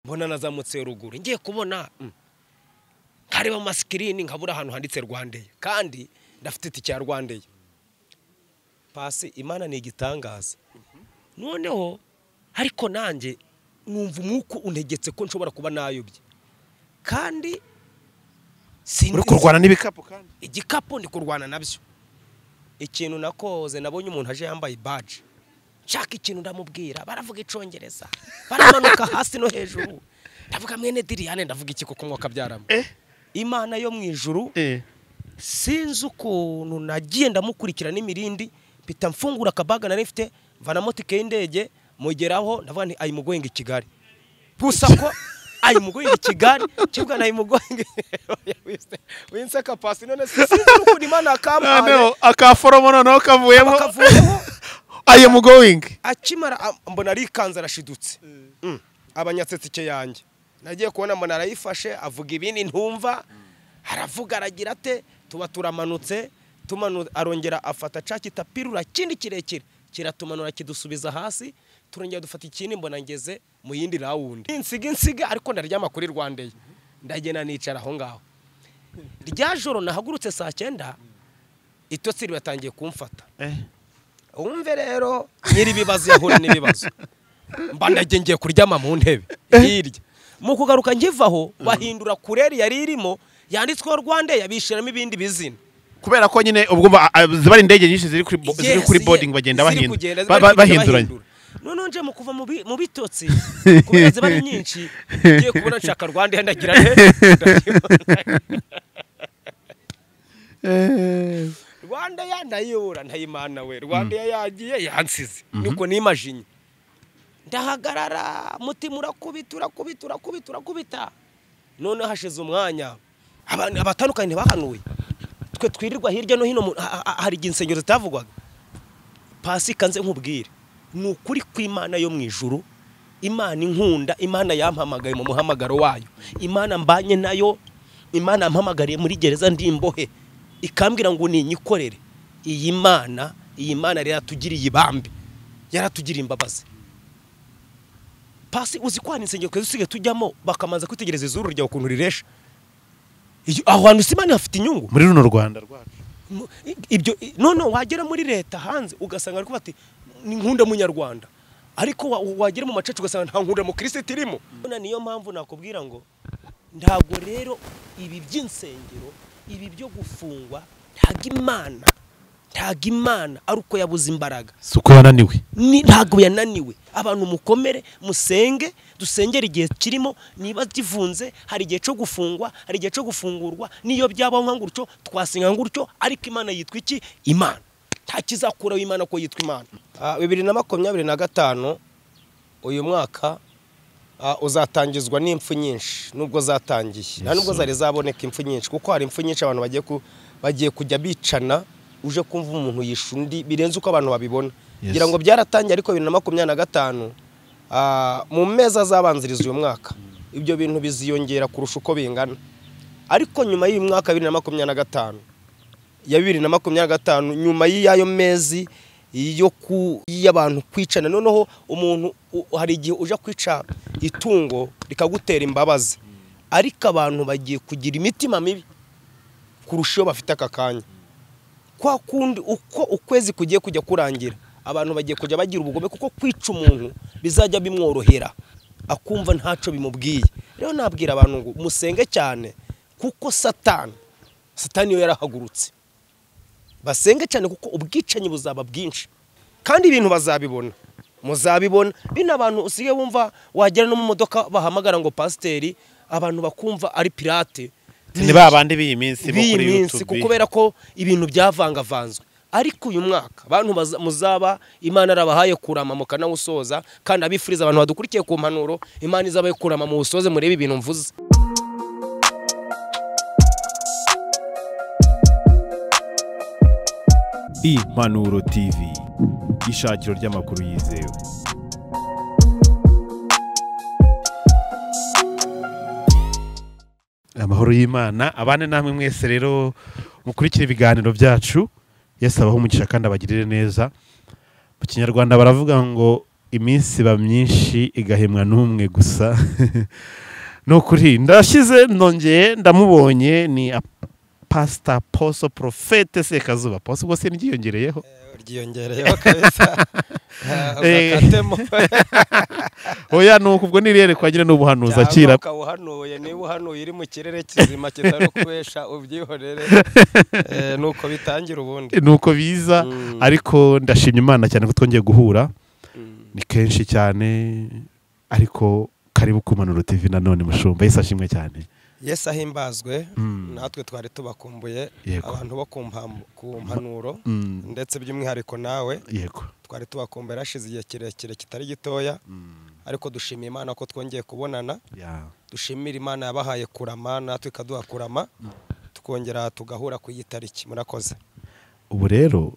Mbona nazamutse ruguru, ngiye kubona nkareba mu masikirini nkabura ahantu handitse RwandAir, kandi ndafite itike ya RwandAir. Pasi, Imana ni igitangaza. Noneho ariko nanjye numva umwuka untegetse ko nshobora kuba nayobye, kandi uri kurwana n'ibikapu, kandi igikapu ndi kurwana nabyo. Ikintu nakoze, nabonye umuntu aje yambaye badge, nshaka ikintu ndamubwira, baravuga Icongereza, baramanuka hasi no hejuru. Ndavuga mwene Diriyane, ndavuga iki koko mwaka byaramo. Imana yo mu ijuru, sinzi ukuntu nagiye ndamukurikira n'imirindi, mpita mfungura akabaga nari mfite, mvanamo tike y'indege, mugeraho ndavuga nti I'm going Kigali. Gusa ko I'm going Kigali, kivuga na I'm going winseka pasi. None sinzi ukuntu Imana akampaye noneho akaforomo, noneho kavuyemo. Akavuyeho. I am going. Akimara mbona arikanze, arashidutse, abanyatse tike yanjye. Nagiye kubona mbona arayifashe, avuga ibindi ntumva, aravuga aragira ate, tuba turamanutse. Arongera afata ca kitapirura kindi kirekire, kiratumanura kidusubiza hasi, turongera dufata ikindi, mbona ngeze mu yindi round. Insiga insiga, ariko ndaryama kuri RwandAir, ndagenda nicara aho ngaho. Rya joro nahagurutse saa 9, itotsi ribatangiye kumfata. Wumve rero, nyiri ibibazo yahura n'ibibazo. Mba ndagiye, ngiye kuryama mu ntebe hirya. Mu kugaruka nkivaho, bahindura couleur yari irimo yanditsweho Rwanda, yabishiramo ibindi bizina. Kubera ko nyine ubwo ziba ari indege nyinshi ziri kuri boarding, bagenda bahindura, bahinduranya. Noneho nje mu kuva mu bitotsi, kubera ziba ari nyinshi, ngiye kubona nshaka Rwanda, ndagira nte? Rwanda ya ndayibura, ntayimana we, Rwanda yagiye yansize. Niko nimajinye, ndahagarara, mutima urakubita, urakubita, urakubita, urakubita. None hashize umwanya, abantu abatandukanye ntibahanuye, twe twirirwa hirya no hino, hari igihe insengero zitavugwaga. Pasika, nze nkubwire, ni ukuri kw'Imana yo mu ijuru, Imana inkunda, Imana yampamagaye mu muhamagaro wayo, Imana mbanye nayo, Imana yampamagariye muri gereza ndi imbohe, ikambwira ngo ninyikorere. Iyi Mana, iyi Mana rero yaratugiriye ibambe, yaratugiriye imbabazi. Pasi, uzi ko hari insengero twese dusigaye tujyamo, bakamanza kwitegereza izuru ryawe ukuntu riresha? Aho hantu si Imana hafite inyungu? Muri runo Rwanda rwacu. Ibyo none wagera muri leta hanze ugasanga ariko bati ni nkunda munyarwanda, ariko wagera mu macaca ugasanga nta nkunda mu Kristo irimo. None niyo mpamvu nakubwira ngo ntabwo rero ibi by'insengero, ibi byo gufungwa, ntabwo Imana ari uko yabuze imbaraga. Si uko yananiwe. Ni ntabwo yananiwe. Abantu mukomere, musenge, dusengere igihe kirimo. Niba givunze, hari igihe cyo gufungwa, hari igihe cyo gufungurwa. Niyo byabaho nka gutyo, twasenga gutyo, ariko Imana yitwa iki? Imana nta kizakuraho Imana ko yitwa Imana. 2025, uyu mwaka uzatangizwa n'impfu nyinshi, nubwo zatangiye nta nubwo zari zaboneka impfu nyinshi, kuko hari impfu nyinshi abantu bagiye kujya bicana, uje kumva umuntu yisha undi birenze uko abantu babibona. Ngira ngo byaratangiye, ariko 2025, mu mezi azabanziriza uyu mwaka, ibyo bintu biziyongera kurusha uko bingana. Ariko nyuma y'uyu mwaka 2025, ya 2025, nyuma y'ayo mezi yo ku y'abantu kwicana, noneho umuntu hari igihe uja kwica itungo rikagutera imbabazi, ariko abantu bagiye kugira imitima mibi kurusha iyo bafite aka kanya. Kwa kundi uko ukwezi kugiye kujya kurangira, abantu bagiye kujya bagira ubugome, kuko kwica umuntu bizajya bimworohera, akumva ntaco bimubwiye. Rero nabwira abantu ngo musenge cyane, kuko Satani yo yarahagurutse. Basenge cyane, kuko ubwicanyi buzaba bwinshi, kandi ibintu bazabibona, muzabibona. Bino abantu usigaye wumva, wagera no mu modoka bahamagara ngo pasiteri, abantu bakumva ari pirate. Ni ba bandi b'iyi minsi bo b'iyi kuri minsi. YouTube. Kubera ko ibintu byavangavanzwe. Ariko uyu mwaka abantu muzaba Imana arabahaye kurama mukanawusoza, kandi abifuriza abantu badukurikiye ku mpanuro, Imana izabaye kurama mu busoze, murebe ibintu mvuze. Impanuro TV, ishakiro ry'amakuru yizewe. Amahoro y'Imana abane namwe mwese rero mukurikira ibiganiro byacu. Yesu abahe umugisha kandi abagirire neza. Mu Kinyarwanda baravuga ngo Iminsi iba myinshi igahemwa n'umwe gusa. Nukuri ndashize nongeye ndamubonye, ni Pastor Poso Prophete Sekazuba. Poso ubwo se nryiyongereyeho? Ryiyongereyeho kabisa. Uzakatemo. Oya nuko ubwo nirerekwa nyine n'ubuhanuzi akira. Uhanuye niba uhanuye iri mu kirere kizima kitari kubesha ubyihorere. Nuko bitangira ubundi. Nuko biza ariko ndashimye Imana cyane ko twongeye guhura. Ni kenshi cyane ariko karibu ku Mpanuro TV nanone mushumba. Yesu ashimwe cyane. Yesu ahimbazwe. Natwe twari tubakumbuye abantu bo ku mpanuro ndetse by'umwihariko nawe. Yego. Twari tubakumbuye rashize igihe kirekire kitari gitoya. Ariko dushimiye Imana ko twongeye kubonana. Dushimira Imana yabahaye kurama natwe ikaduha kurama tukongera tugahura ku itariki. Murakoze. Ubu rero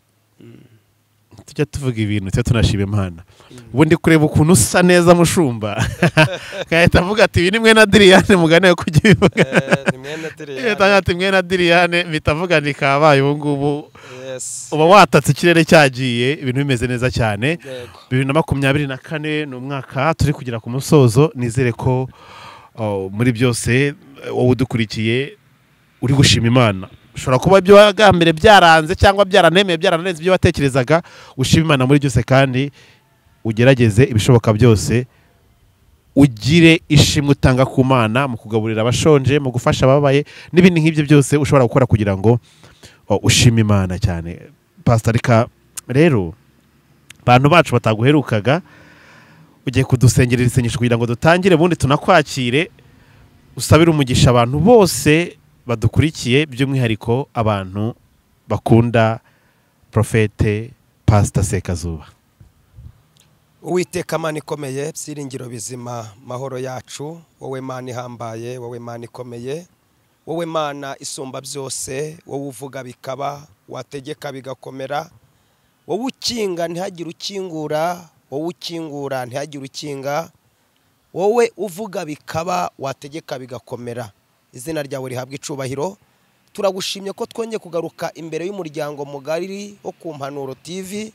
tujya tuvuga ibintu tujya tunashima Imana. Ubundi kureba ukuntu usa neza mushumba kahita avuga ati ibi ni mwene Adriyane mugane yo kujya bivuga. Ni mwene Adriyane. Ati mwene Adriyane mpita ni kabaye ubu ngubu. Uba watatse ikirere cyagiye ibintu bimeze neza cyane. 2024 ni umwaka turi kugera ku musozo. Nizere ko muri byose wowe udukurikiye uri gushima Imana. Ushobora kuba ibyo wagambere byaranze cyangwa byaranemeye byararenze ibyo watekerezaga, ushima Imana muri byose kandi ugerageze ibishoboka byose ugire ishimwe utanga ku Mana mu kugaburira abashonje, mu gufasha ababaye n'ibindi nk'ibyo byose ushobora gukora kugira ngo ushime Imana cyane. Pastor, reka rero bantu bacu bataguherukaga ugiye kudusengerera isengesho kugira ngo dutangire ubundi tunakwakire, usabire umugisha abantu bose badukurikiye by'umwihariko abantu bakunda Prophete Pastor Sekazuba. Uwiteka Mana ikomeye, byiringiro bizima, mahoro yacu, wowe Mana ihambaye, wowe Mana ikomeye, wowe Mana isumba byose, wowe uvuga bikaba, wategeka bigakomera, wowe ukinga ntihagire ukingura, wowe ukingura ntihagire ukinga, wowe uvuga bikaba, wategeka bigakomera. Izina ryawe rihabwa icubahiro. Turagushimye ko twongeye kugaruka imbere y'umuryango mugari wo ku Mpanuro TV.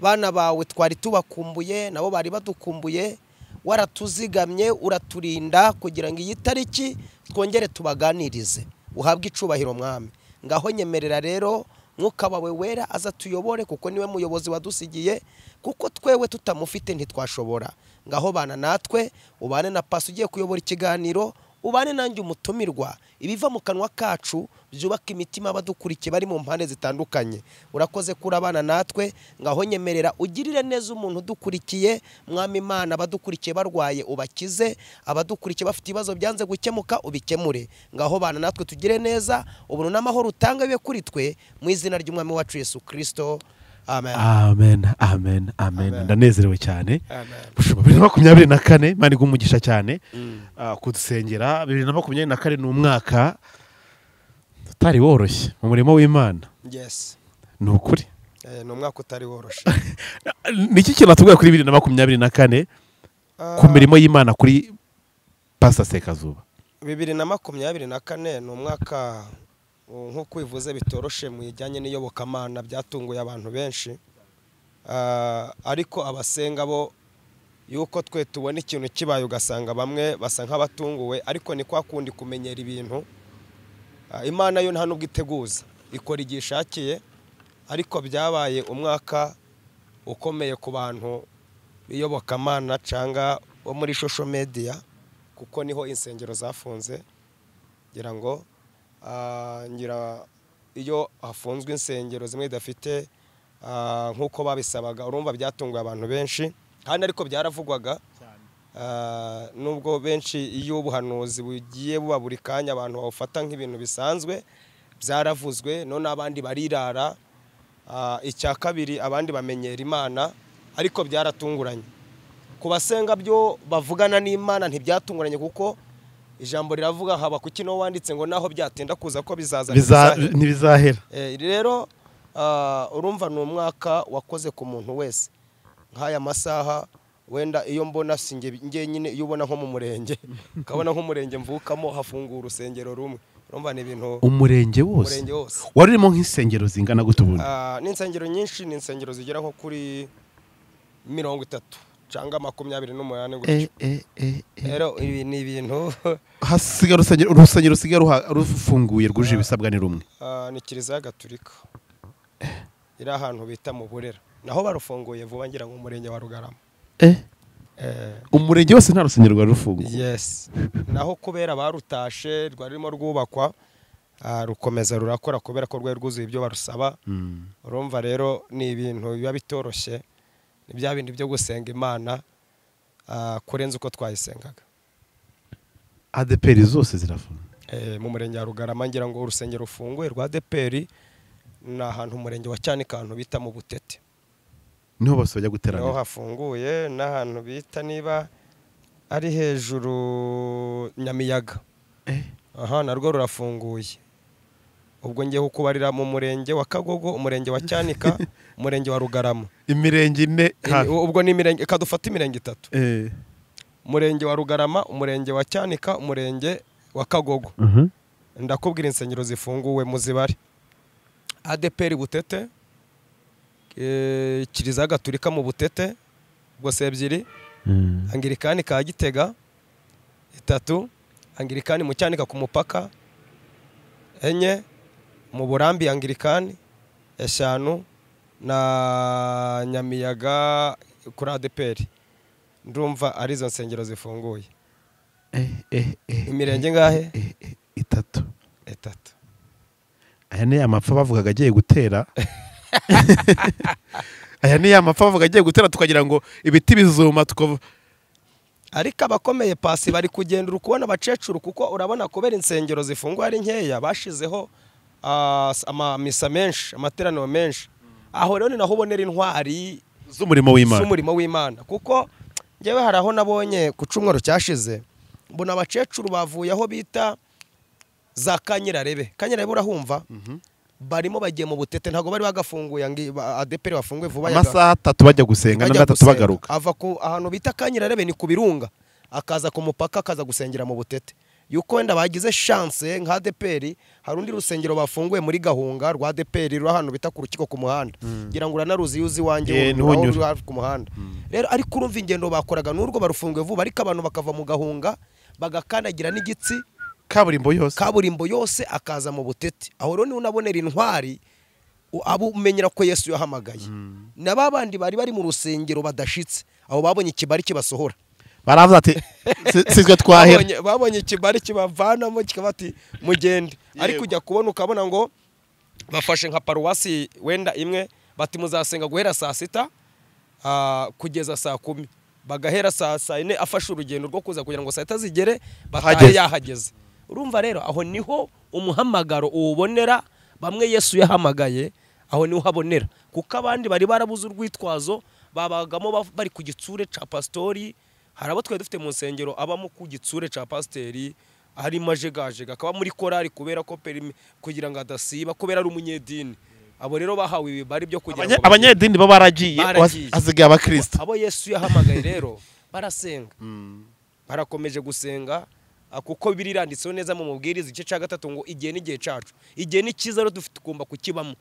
Bana bawe twari tubakumbuye nabo bari badukumbuye, waratuzigamye uraturinda kugira ngo iyi tariki twongere tubaganirize. Uhabwe icubahiro Mwami. Ngaho nyemerera rero Mwuka wawe wera aza tuyobore kuko niwe muyobozi wadusigiye, kuko twewe tutamufite ntitwashobora. Ngaho bana natwe, ubane na pasi ugiye kuyobora ikiganiro, ubane nanjye umutumirwa, ibiva mu kanwa kacu byubaka imitima abadukurikiye bari mu mpande zitandukanye. Urakoze kurabana natwe, ngaho nyemerera ugirire neza umuntu udukurikiye. Mwami Imana, abadukurikiye barwaye ubakize, abadukurikiye bafite ibibazo byanze gukemuka ubikemure. Ngaho bana natwe tugire neza, ubuntu n'amahoro utanga bibe kuri twe mu izina ry'Umwami wacu Yesu Kristo. Amen. Amen, amen, amen. Ndanezerewe cyane. 2024 Imana iguhe umugisha cyane kudusengera. 2024 ni umwaka utari woroshye mu murimo w'Imana. Yes. Ni ukuri. Ni umwaka utari woroshye. Niki kintu atubwira kuri 2024 ku mirimo y'Imana kuri Pastor Sekazuba? 2024 ni umwaka nkuko bivuze bitoroshe mu ijyanye n'iyobokamana, byatunguye abantu benshi. Ariko abasenga bo yuko twe tubona ikintu kibaye ugasanga bamwe basa nk'abatunguwe, ariko ni kwa kundi kumenyera ibintu. Imana yo nta nubwo iteguza, ikora igihe ishakiye, ariko byabaye umwaka ukomeye ku bantu biyobokamana cyangwa bo muri social media, kuko niho insengero zafunze. Ngira ngo ngira iyo hafunzwe insengero zimwe zidafite nkuko babisabaga, urumva byatunguye abantu benshi kandi ariko byaravugwaga. Nubwo benshi iyo ubuhanuzi bugiye buba buri kanya abantu bawufata nk'ibintu bisanzwe, byaravuzwe none abandi barirara. Icya kabiri abandi bamenyera Imana, ariko byaratunguranye. Ku basenga byo bavugana n'Imana ntibyatunguranye, kuko ijambo riravuga haba kuki no wanditse ngo naho byatinda kuza ko bizaza ntibizahera. Rero urumva ni umwaka wakoze ku muntu wese. Nk'aya masaha wenda iyo mbona singe nyine, iyo ubona nko mu murenge ukabona nk'umurenge mvukamo hafungura urusengero rumwe, urumva ni ibintu umurenge wose wari urimo nk'insengero zingana gute ubundi? N'insengero nyinshi, ni insengero zigera nko kuri 30 cyangwa 28 gutyo. Rero ibi ni ibintu hasiga urusengero rusiga rufunguye rwuje ibisabwa ni rumwe. Ni Kiliziya Gatulika iri ahantu bita mu Burera, naho barufunguye vuba ngira ngo umurenge wa Rugarama. Umurenge wose nta rusengero rwari rufunguye. Yes, naho kubera barutashe rwarimo rwubakwa rukomeza rurakora kubera ko rwari rwuzuye ibyo barusaba. Urumva rero ni ibintu biba bitoroshye, ni bya bindi byo gusenga Imana kurenza uko twayisengaga. ADPR zose zirafunga mu murenge wa Rugarama. Ngira ngo urusengero rufunguye rwa ADPR ni ahantu umurenge wa Cyanika ahantu bita mu Butete, niho bose bajya guteranira, niho hafunguye, n'ahantu bita niba ari hejuru Nyamiyaga. Aha narwo rurafunguye. Ubwo ngiye kukubarira mu murenge wa Kagogo, umurenge wa Cyanika, umurenge wa Rugarama. Imirenge ine. Ubwo ni imirenge, kadufata imirenge itatu. Umurenge wa Rugarama, umurenge wa Cyanika, umurenge wa Kagogo. Ndakubwira insengero zifunguwe muzibare. ADPR Butete, Kiliziya Gatulika mu Butete, ubwo se 2, Anglikani ka Gitega 3, Anglikani mu Cyanika ku mupaka 4, mu Burambi Anglikani 5, na Nyamiyaga kuri ADPR. Ndumva ari izo nsengero zifunguye. Imirenge ngahe? 3. 3. Aya ni amapfa bavugaga agiye gutera. Aya ni amapfa bavugaga agiye gutera tukagira ngo ibiti bizuma tukova. Ariko abakomeye pasi bari kugenda urukubona abacecuru, kuko urabona kubera insengero zifunguye ari nkeya bashizeho amamisa menshi, amateraniro menshi. Aho rero ni naho ubonera intwari z'umurimo w'Imana. Z'umurimo w'Imana, kuko ngewe hari aho nabonye ku cyumweru cyashize mbona abacecuru bavuye aho bita za Kanyirarebe. Kanyirarebe urahumva? Barimo bagiye mu Butete, ntago bari bagafunguye ADPR bafunguye vuba amasaha 3 bajya gusenga na 3 bagaruka. Ava ku ahantu bita Kanyirarebe ni ku Birunga, akaza ku mupaka akaza gusengera mu Butete. Yuko wenda bagize chance nka ADPR, hari undi rusengero bafunguye muri Gahunga rwa ADPR ruri ahantu bita ku rukiko ku muhanda. Ngira ngo uranaruzi yuzi wanjye uri ku muhanda. Rero ariko urumva ingendo bakoraga n'urwo barufunguye vuba, ariko abantu bakava mu Gahunga bagakandagira n'igitsi kaburimbo yose akaza mu Butete. Aho rero ni unabonera intwari abo umenyera ko Yesu yahamagaye. Na babandi bari mu rusengero badashitse, aho babonye ikibari kibasohora baravuze ati sizwe twahera. Babonye ikibari kibavanamo kikabati mugende. Ariko ujya kubona ukabona ngo bafashe nka paruwasi wenda imwe bati muzasenga guhera saa 6 kugeza saa 10, bagahera saa 4 afashe urugendo rwo kuza kugira ngo saa 6 zigere batahe yahageze. Urumva rero aho niho umuhamagaro uwubonera, bamwe Yesu yahamagaye aho niho habonera, kuko abandi bari barabuze urwitwazo babagamo bari ku gitsure ca pastori. Hari abo twari dufite mu nsengero abamo ku gitsure ca pasteri ari majegajega akaba muri korari kubera ko kugira ngo adasiba kubera ari umunyedini. Abo rero bahawe ibibari byo kugira ngo abanyedini bo baragiye asigaye abakristo. Abo Yesu yahamagaye rero barasenga, barakomeje gusenga, kuko biriranditseho neza mu mubwiriza igice cya 3 ngo igihe n'igihe cacu, igihe ni cyiza rero dufite tugomba kukibamo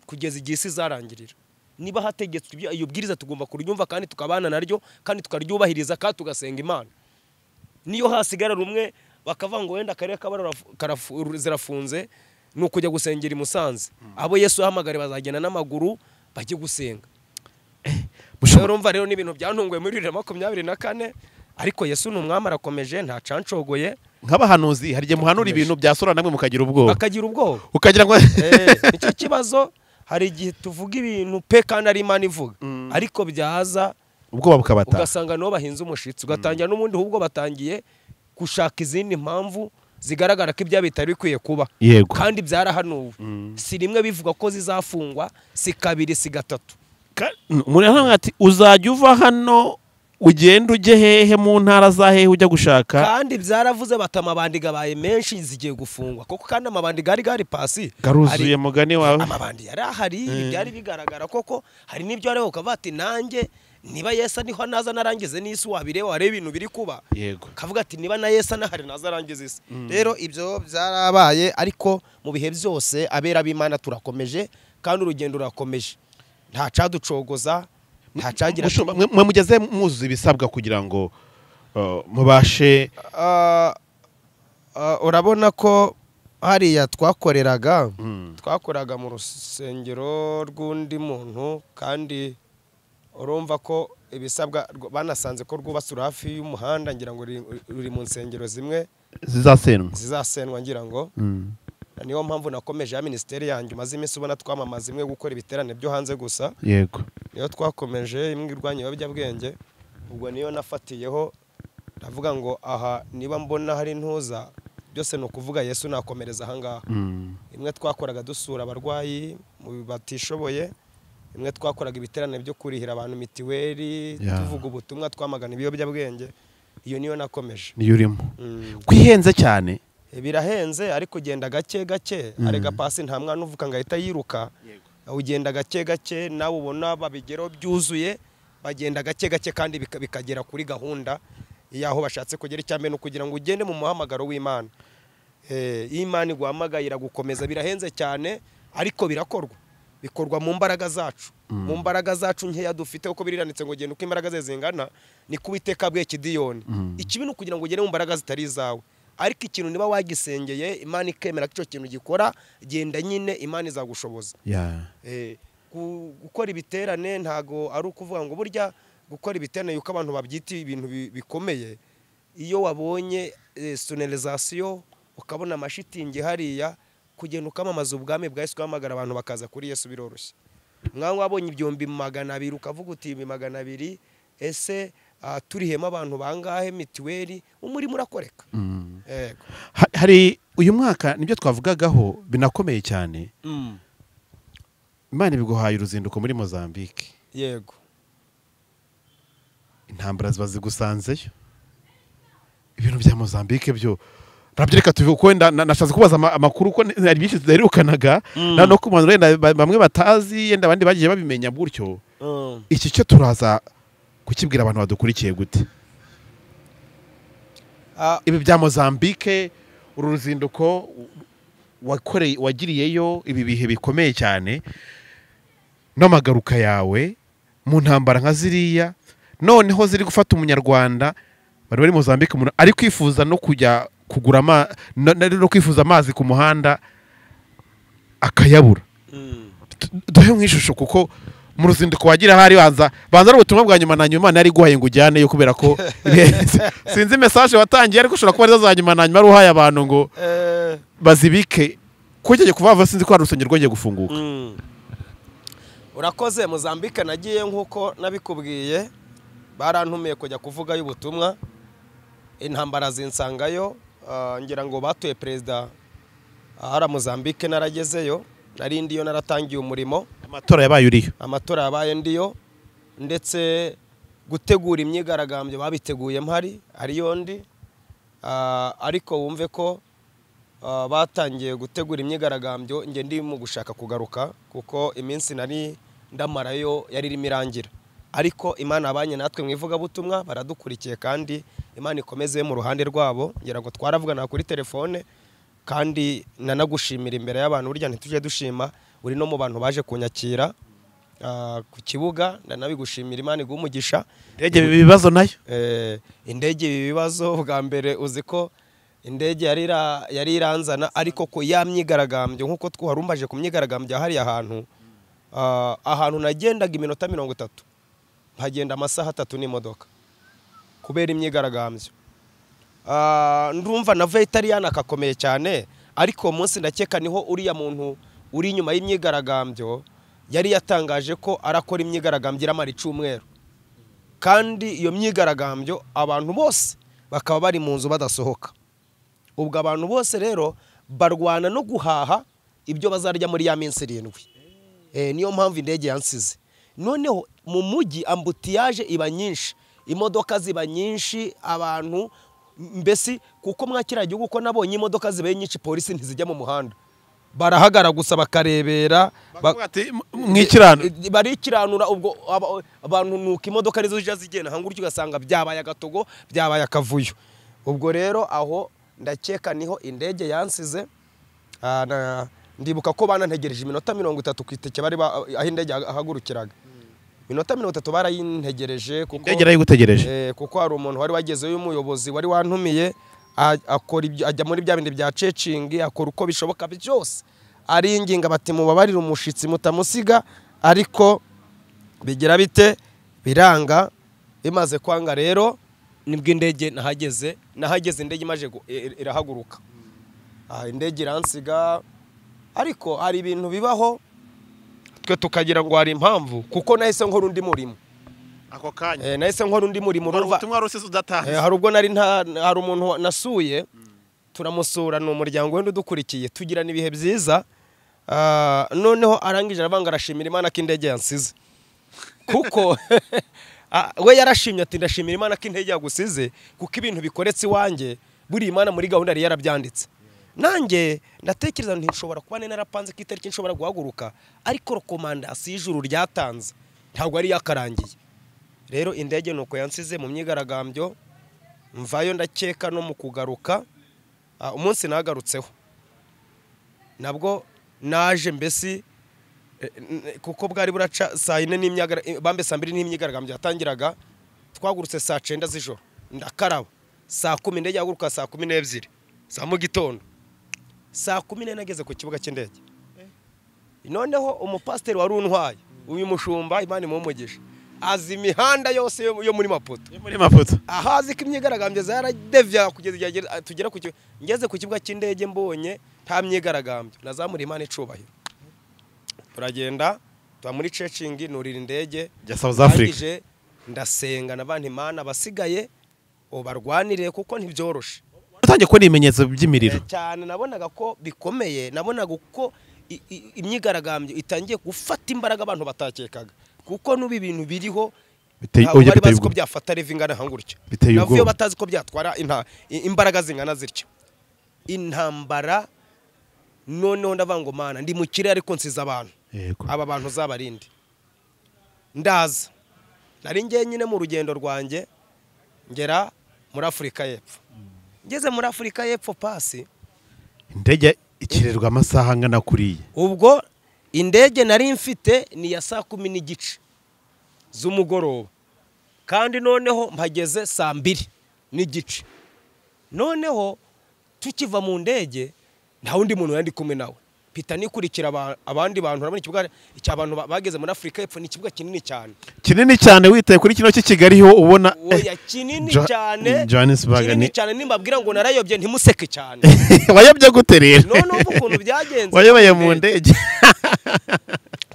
kugeza igihe isi zarangirira. Niba hategetswe ibyo iyo bwiriza tugomba kuryumva kandi tukabana naryo kandi tukaryubahiriza kandi tugasenga Imana. Niyo hasigara rumwe bakavuga ngo wenda akarere kabara zirafunze ni ukujya gusengera i Musanze, abo Yesu yahamagare bazagenda n'amaguru bajye gusenga. Urumva rero n'ibintu byantunguye muri 2024, ariko Yesu ni umwami arakomeje nta cancogoye. Nk'abahanuzi hari igihe muhanura ibintu byasora namwe mukagira ubwoba, bakagira ubwoba ukagira ngo nicyo kibazo. Hari igihe tuvuga ibintu pe kandi ari Imana ivuga, ariko byaza ubwoba bukabata, ugasanga nabo bahinze umushitsi, ugatangira n'ubundi ahubwo batangiye gushaka izindi mpamvu zigaragara ko ibya bitari bikwiye kuba. Kandi byarahanuwe, si rimwe bivuga ko zizafungwa, si kabiri, si gatatu. Umuntu ati uzajya uva hano ugenda ujye hehe mu ntara za hehe ujya gushaka, kandi byaravuze bati amabandi gabaye menshi zigiye gufungwa koko. Kandi amabandi gari pasi garuzuye mugani wawe, amabandi yari ahari, byari bigaragara koko. Hari n'ibyo ariko ukavuga ati nanjye niba Yesu niho naza narangize n'isi, wabireba wareba ibintu biri kuba. Yego, kavuga ati niba na Yesu anahari naza arangize isi. Rero ibyo byarabaye, ariko mu bihe byose abera b'Imana turakomeje kandi urugendo rurakomeje, nta caducogoza. Ntacagira. Mwe mugeze muzuza ibisabwa kugira ngo mubashe. Urabona ko hariya twakoreraga twakoraga mu rusengero rw'undi muntu, kandi urumva ko ibisabwa banasanze ko rwubatse hafi y'umuhanda, ngira ngo ruri mu nsengero zimwe zizasenwa ngira ngo. Niyo mpamvu nakomeje ya ministeri yanjye maze iminsi ubona twamamaza imwe gukora ibiterane byo hanze gusa. Yego, niyo twakomeje imwe irwanya ibiyobyabwenge, ubwo niyo nafatiyeho ndavuga ngo aha niba mbona hari ntuza byose no kuvuga Yesu nakomereza aha ngaha. Imwe twakoraga dusura abarwayi mu batishoboye, imwe twakoraga ibiterane byo kurihira abantu mitiweli, tuvuga ubutumwa twamagana ibiyobyabwenge, iyo niyo nakomeje. Niyo urimo. Kwihenze cyane birahenze ariko ugenda gake gake, arega pasi nta mwana uvuka ngo ahita yiruka, ugenda gake gake nawe ubona babigero byuzuye, bagenda gake gake kandi bikagera kuri gahunda yaho bashatse kugera. Icyambere no kugira ngo ugende mu muhamagaro w'Imana. Imana iguhamagayira gukomeza, birahenze cyane ariko birakorwa, bikorwa mu mbaraga zacu, mu mbaraga zacu nkeya dufite, uko biriranitse ngo genda uko imbaraga ze zingana ni kubiteka bwe Kidiyoni. Ikibi no kugira ngo ugere mu mbaraga zitari izawe, ariko ikintu niba wagisengeye Imana ikemera ko icyo kintu gikora, genda nyine Imana izagushoboza. Gukora ibiterane ntago ari ukuvuga ngo burya gukora ibiterane yuko abantu babyita ibintu bikomeye. Iyo wabonye sonorisation ukabona amashitingi hariya, kugenda ukamamaza ubwami bwa Yesu ugahamagara abantu bakaza kuri Yesu biroroshye. Mwawe wabonye 200,000 ukavuga uti 200,000 ese turihema abantu bangahe mitiweli, umurimo urakoreka. Yego. Hari uyu mwaka nibyo twavugagaho binakomeye cyane. Imana ibiguhaye uruzinduko muri Mozambique. Yego. Intambara ziba zigusanzeyo. Ibintu bya Mozambique byo nabyereka tuvuga ko wenda nashatse kubaza amakuru ko hari byinshi tudaherukanaga, no ku bantu wenda bamwe batazi, yenda abandi bagiye babimenya gutyo. Iki cyo turaza kukibwira abantu badukurikiye gute? Ibi bya Mozambique, uru ruzinduko wakoreye wagiriyeyo ibi bihe bikomeye cyane n'amagaruka yawe mu ntambara nka ziriya, noneho ziri gufata umunyarwanda bari bari Mozambique umuntu ari kwifuza no kujya kugura no kwifuza amazi ku muhanda akayabura. Duhe nk'ishusho kuko mu ruzinduko wagira hari banza ari ubutumwa bwa nyuma na nyuma nari guhaye ngo ujyane yo kubera ko sinzi message watangiye ariko ushobora kuba arizo za nyuma na nyuma ari uhaye abantu ngo bazibike ko cyagiye kuvava, sinzi ko hari urusengero rwongeye gufunguka. Urakoze. Mozambique nagiye nkuko nabikubwiye, barantumiye kujya kuvuga y'ubutumwa, intambara zinsangayo, ngira ngo batuye president ahara Mozambique naragezeyo, nari ndiyo naratangiye umurimo. Amatora yabaye uriyo? Amatora yabaye ndiyo, ndetse gutegura imyigaragambyo babiteguye mpari ariyo ndi, ariko wumve ko batangiye gutegura imyigaragambyo nge ndi mu gushaka kugaruka kuko iminsi nari ndamarayo yari irimo irangira. Ariko Imana abanye natwe mu ivugabutumwa baradukurikiye kandi Imana ikomeze mu ruhande rwabo, ngira ngo twaravugana kuri telefone kandi nanagushimira imbere y'abantu, burya ntituje dushima uri no mu bantu baje kunyakira ku kibuga, ndanabigushimira Imana iguhe umugisha. Indege ibi bibazo nayo? Indege ibi bibazo bwa mbere uzi ko indege yari iranzana, ariko ko ya myigaragambyo nkuko twarumbaje ku myigaragambyo hariya ahantu, ahantu nagendaga iminota 30 nkagenda amasaha 3 n'imodoka kubera imyigaragambyo. Ndumva na Veteriyana akakomeye cyane, ariko munsi ndakeka niho uriya muntu uri inyuma y'imyigaragambyo yari yatangaje ko arakora imyigaragambyo iramara icyumweru, kandi iyo myigaragambyo abantu bose bakaba bari mu nzu badasohoka. Ubwo abantu bose rero barwana no guhaha ibyo bazarya muri ya minsi 7. Niyo mpamvu indege yansize. Noneho mu mujyi ambutiyaje iba nyinshi, imodoka ziba nyinshi, abantu mbese kuko mwakira gihugu ko nabonye imodoka zibaye nyinshi polisi ntizijya mu muhanda, barahagara gusa bakarebera barikiranura. Ubwo abantu nuko imodoka nizo zijya zigenda hanguryo ugasanga byabaye agatogo, byabaye akavuyo. Ubwo rero aho ndakeka niho indege yansize. Ndibuka ko banantegereje iminota 30 ku iteke bari aho indege ahagurukiraga. Iminota 30 barayintegereje kuko indege yarayigutegereje. Kuko hari umuntu wari wagezeyo umuyobozi wari wantumiye, akora ibyo, ajya muri bya bindi bya cecingi, akora uko bishoboka byose, aringinga bati mubabarire umushitsi mutamusiga, ariko bigira bite biranga. Bimaze kwanga rero nibwo indege nahageze indege imaje irahaguruka. Indege iransiga. Ariko hari ibintu bibaho twe tukagira ngo hari impamvu, kuko nahise nkora undi murimo ako kanya. Nahise nkora undi murimo, urumva ubutumwa rusize udatanze. Hari ubwo nari hari umuntu nasuye, turamusura, ni umuryango wenda udukurikiye, tugirana ibihe byiza. Noneho arangije arabanga arashimira Imana ko indege yansize, kuko we yarashimye ati ndashimira Imana ko indege yagusize, kuko ibintu bikoretse iwanjye buri Imana muri gahunda yari yarabyanditse. Nanjye ndatekereza nti nshobora kuba narapanze ko itariki nshobora guhaguruka, ariko rekomandasiyo y'ijuru ryatanze ntabwo ari yakarangiye. Rero indege nuko yansize mu myigaragambyo, mvayo ndakeka no mu kugaruka. Umunsi nagarutseho nabwo naje mbese, kuko bwari buraca saa 4 n'imyigaragambyo, bambe saa 2 n'imyigaragambyo yatangiraga, twagurutse saa 9 z'ijoro, ndakaraba saa 10, indege yaguruka saa 12 za mu gitondo, saa 10 nageze ku kibuga cy'indege. Noneho umupasiteri wari untwaye, uyu mushumba Imana imumugisha, azi imihanda yose yo muri Maputo, ahazi ko imyigaragambyo zaradevya kugeza igihe tugera ku ngeze ku kibuga cy'indege mbonye nta myigaragambyo, nazamura Imana icubahiro. Turagenda tuba muri cecingi, nurira indege ya South Africa, ndasenga n'abantu Imana basigaye ubarwanire kuko ntibyoroshe. Utangiye kubona ibimenyetso by'imiriro cyane, nabonaga ko bikomeye, nabonaga uko imyigaragambyo itangiye gufata imbaraga abantu batakekaga, kuko nubi ibintu biriho bari bazi ko byafata rev ingana hangurutyo, navuyo batazi ko byatwara imbaraga zingana zityo intambara. Noneho ndavuga ngo Mana ndi mu kirere ariko nsiza abantu, aba bantu zabarinde. Ndaza nari ngiye nyine mu rugendo rwanjye ngera muri Afrika y'Epfo. Ngeze muri Afrika y'Epfo pasi indege ikirerwa amasaha angana kuriye. Ubwo indege nari mfite ni ya saa 10:15 z'umugoroba, kandi noneho mpageze saa 2:15. Noneho tukiva mu ndege nta wundi muntu yandi kumwe nawe, mpita nikurikira abandi bantu. Urabona ikibuga cy'abantu bageze muri Afrika y'Epfo ni ikibuga kinini cyane, kinini cyane, witaye kuri kino cy'i Kigali ho ubona oya kinini cyane, kinini cyane. Nimbabwira ngo narayobye ntimuseke cyane. Wayobye gute rero? None ubu ukuntu byagenze, wayobaye mu ndege.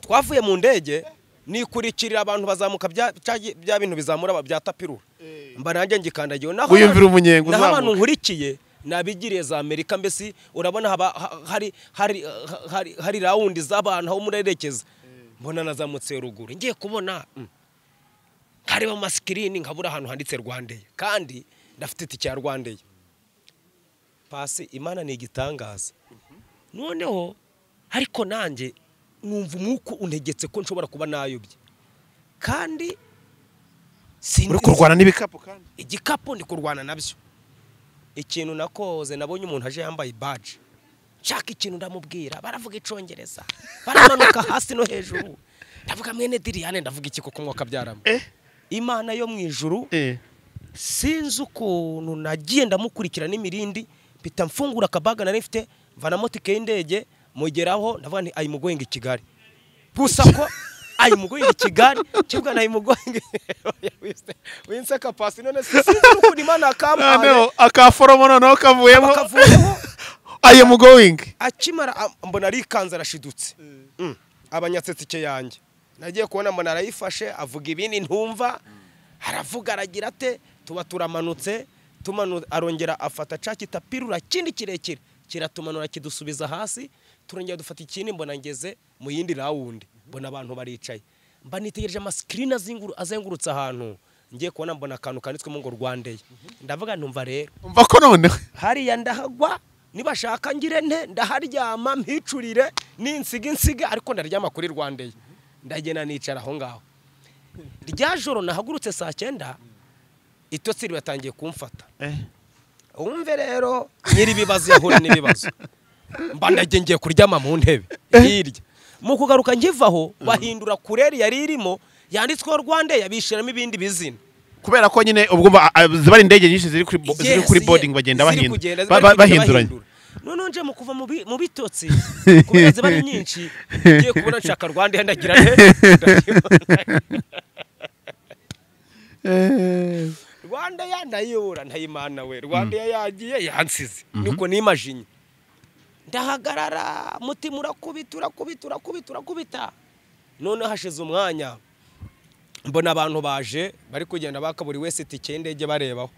Twavuye mu ndege nikurikirira abantu bazamuka bya bintu bizamura bya tapirura, mba nanjye ngikandagiye, naho wiyumvira umunyenga uzamuka, naho abantu nkurikiye nabigiriye za Amerika. Mbese urabona haba hari hari hari hari rawundi z'abantu aho murerekeza, mbona nazamutse ruguru, ngiye kubona nkareba ama screen nkabura ahantu handitse Rwandair, kandi ndafite itike ya Rwandair. Pasi Imana ni igitangaza. Noneho ariko nanjye numva umwuka untegetse ko nshobora kuba nayobye, kandi uri kurwana n'ibikapu, kandi igikapu ndi kurwana nabyo. Ikintu nakoze, nabonye umuntu aje yambaye badge, nshaka ikintu ndamubwira, baravuga icongereza, baramanuka hasi no hejuru, ndavuga mwene Diriane, ndavuga iki koko mwaka byaramo. Imana yo mu ijuru, sinzi ukuntu nagiye ndamukurikira n'imirindi, mpita mfungura akabaga nari mfite, mvanamo tike y'indege, mugeraho ndavuga nti I'm going Kigali. Gusa ko I'm going Kigali, kivuga na I'm going winseka pasi. None sinzi ukuntu Imana akampaye noneho akaforomo noneho kavuyemo, I am going. Akimara mbona arikanze arashidutse, abanyatse tike yanjye nagiye kubona mbona arayifashe, avuga ibindi ntumva, aravuga aragira ate, tuba turamanutse, arongera afata ca kitapirura kindi kirekire kiratumanura kidusubiza hasi, turongera dufata ikindi, mbona ngeze mu yindi rawundi, mbona abantu baricaye, mba nitegereje ama screen azengurutse ahantu, ngiye kubona mbona akantu kanditswemo ngo Rwandair. Ndavuga ntumva rero, umva ko none hariya ndahagwa, nibashaka ngire nte ndaharyama mpicurire ninsiga insiga, ariko ndaryama kuri Rwandair. Ndagenda nicara aho ngaho. Rya joro nahagurutse saa 9, itotsi ribatangiye kumfata. Umve rero nyiri ibibazo yahura n'ibibazo, mba ndagiye kuryama mu ntebe hirya. Mu kugaruka nkivaho bahindura kureri yari irimo, Yanditsweho Rwanda yabishiramo ibindi bizina. Kubera ko nyine ubwo ziba ari indege nyinshi ziri kuri boarding bagenda bahinduranya. None nje mu kuva mu bitotsi kubera ziba ari nyinshi ngiye kubona nshaka Rwanda ndagira nte Rwanda ya ndayibura ntayimana we Rwanda yagiye yansize nuko nimajinye ndahagarara mutima urakubita urakubita urakubita urakubita. None hashize umwanya mbona abantu baje bari kugenda baka buri wese itike y'indege barebaho.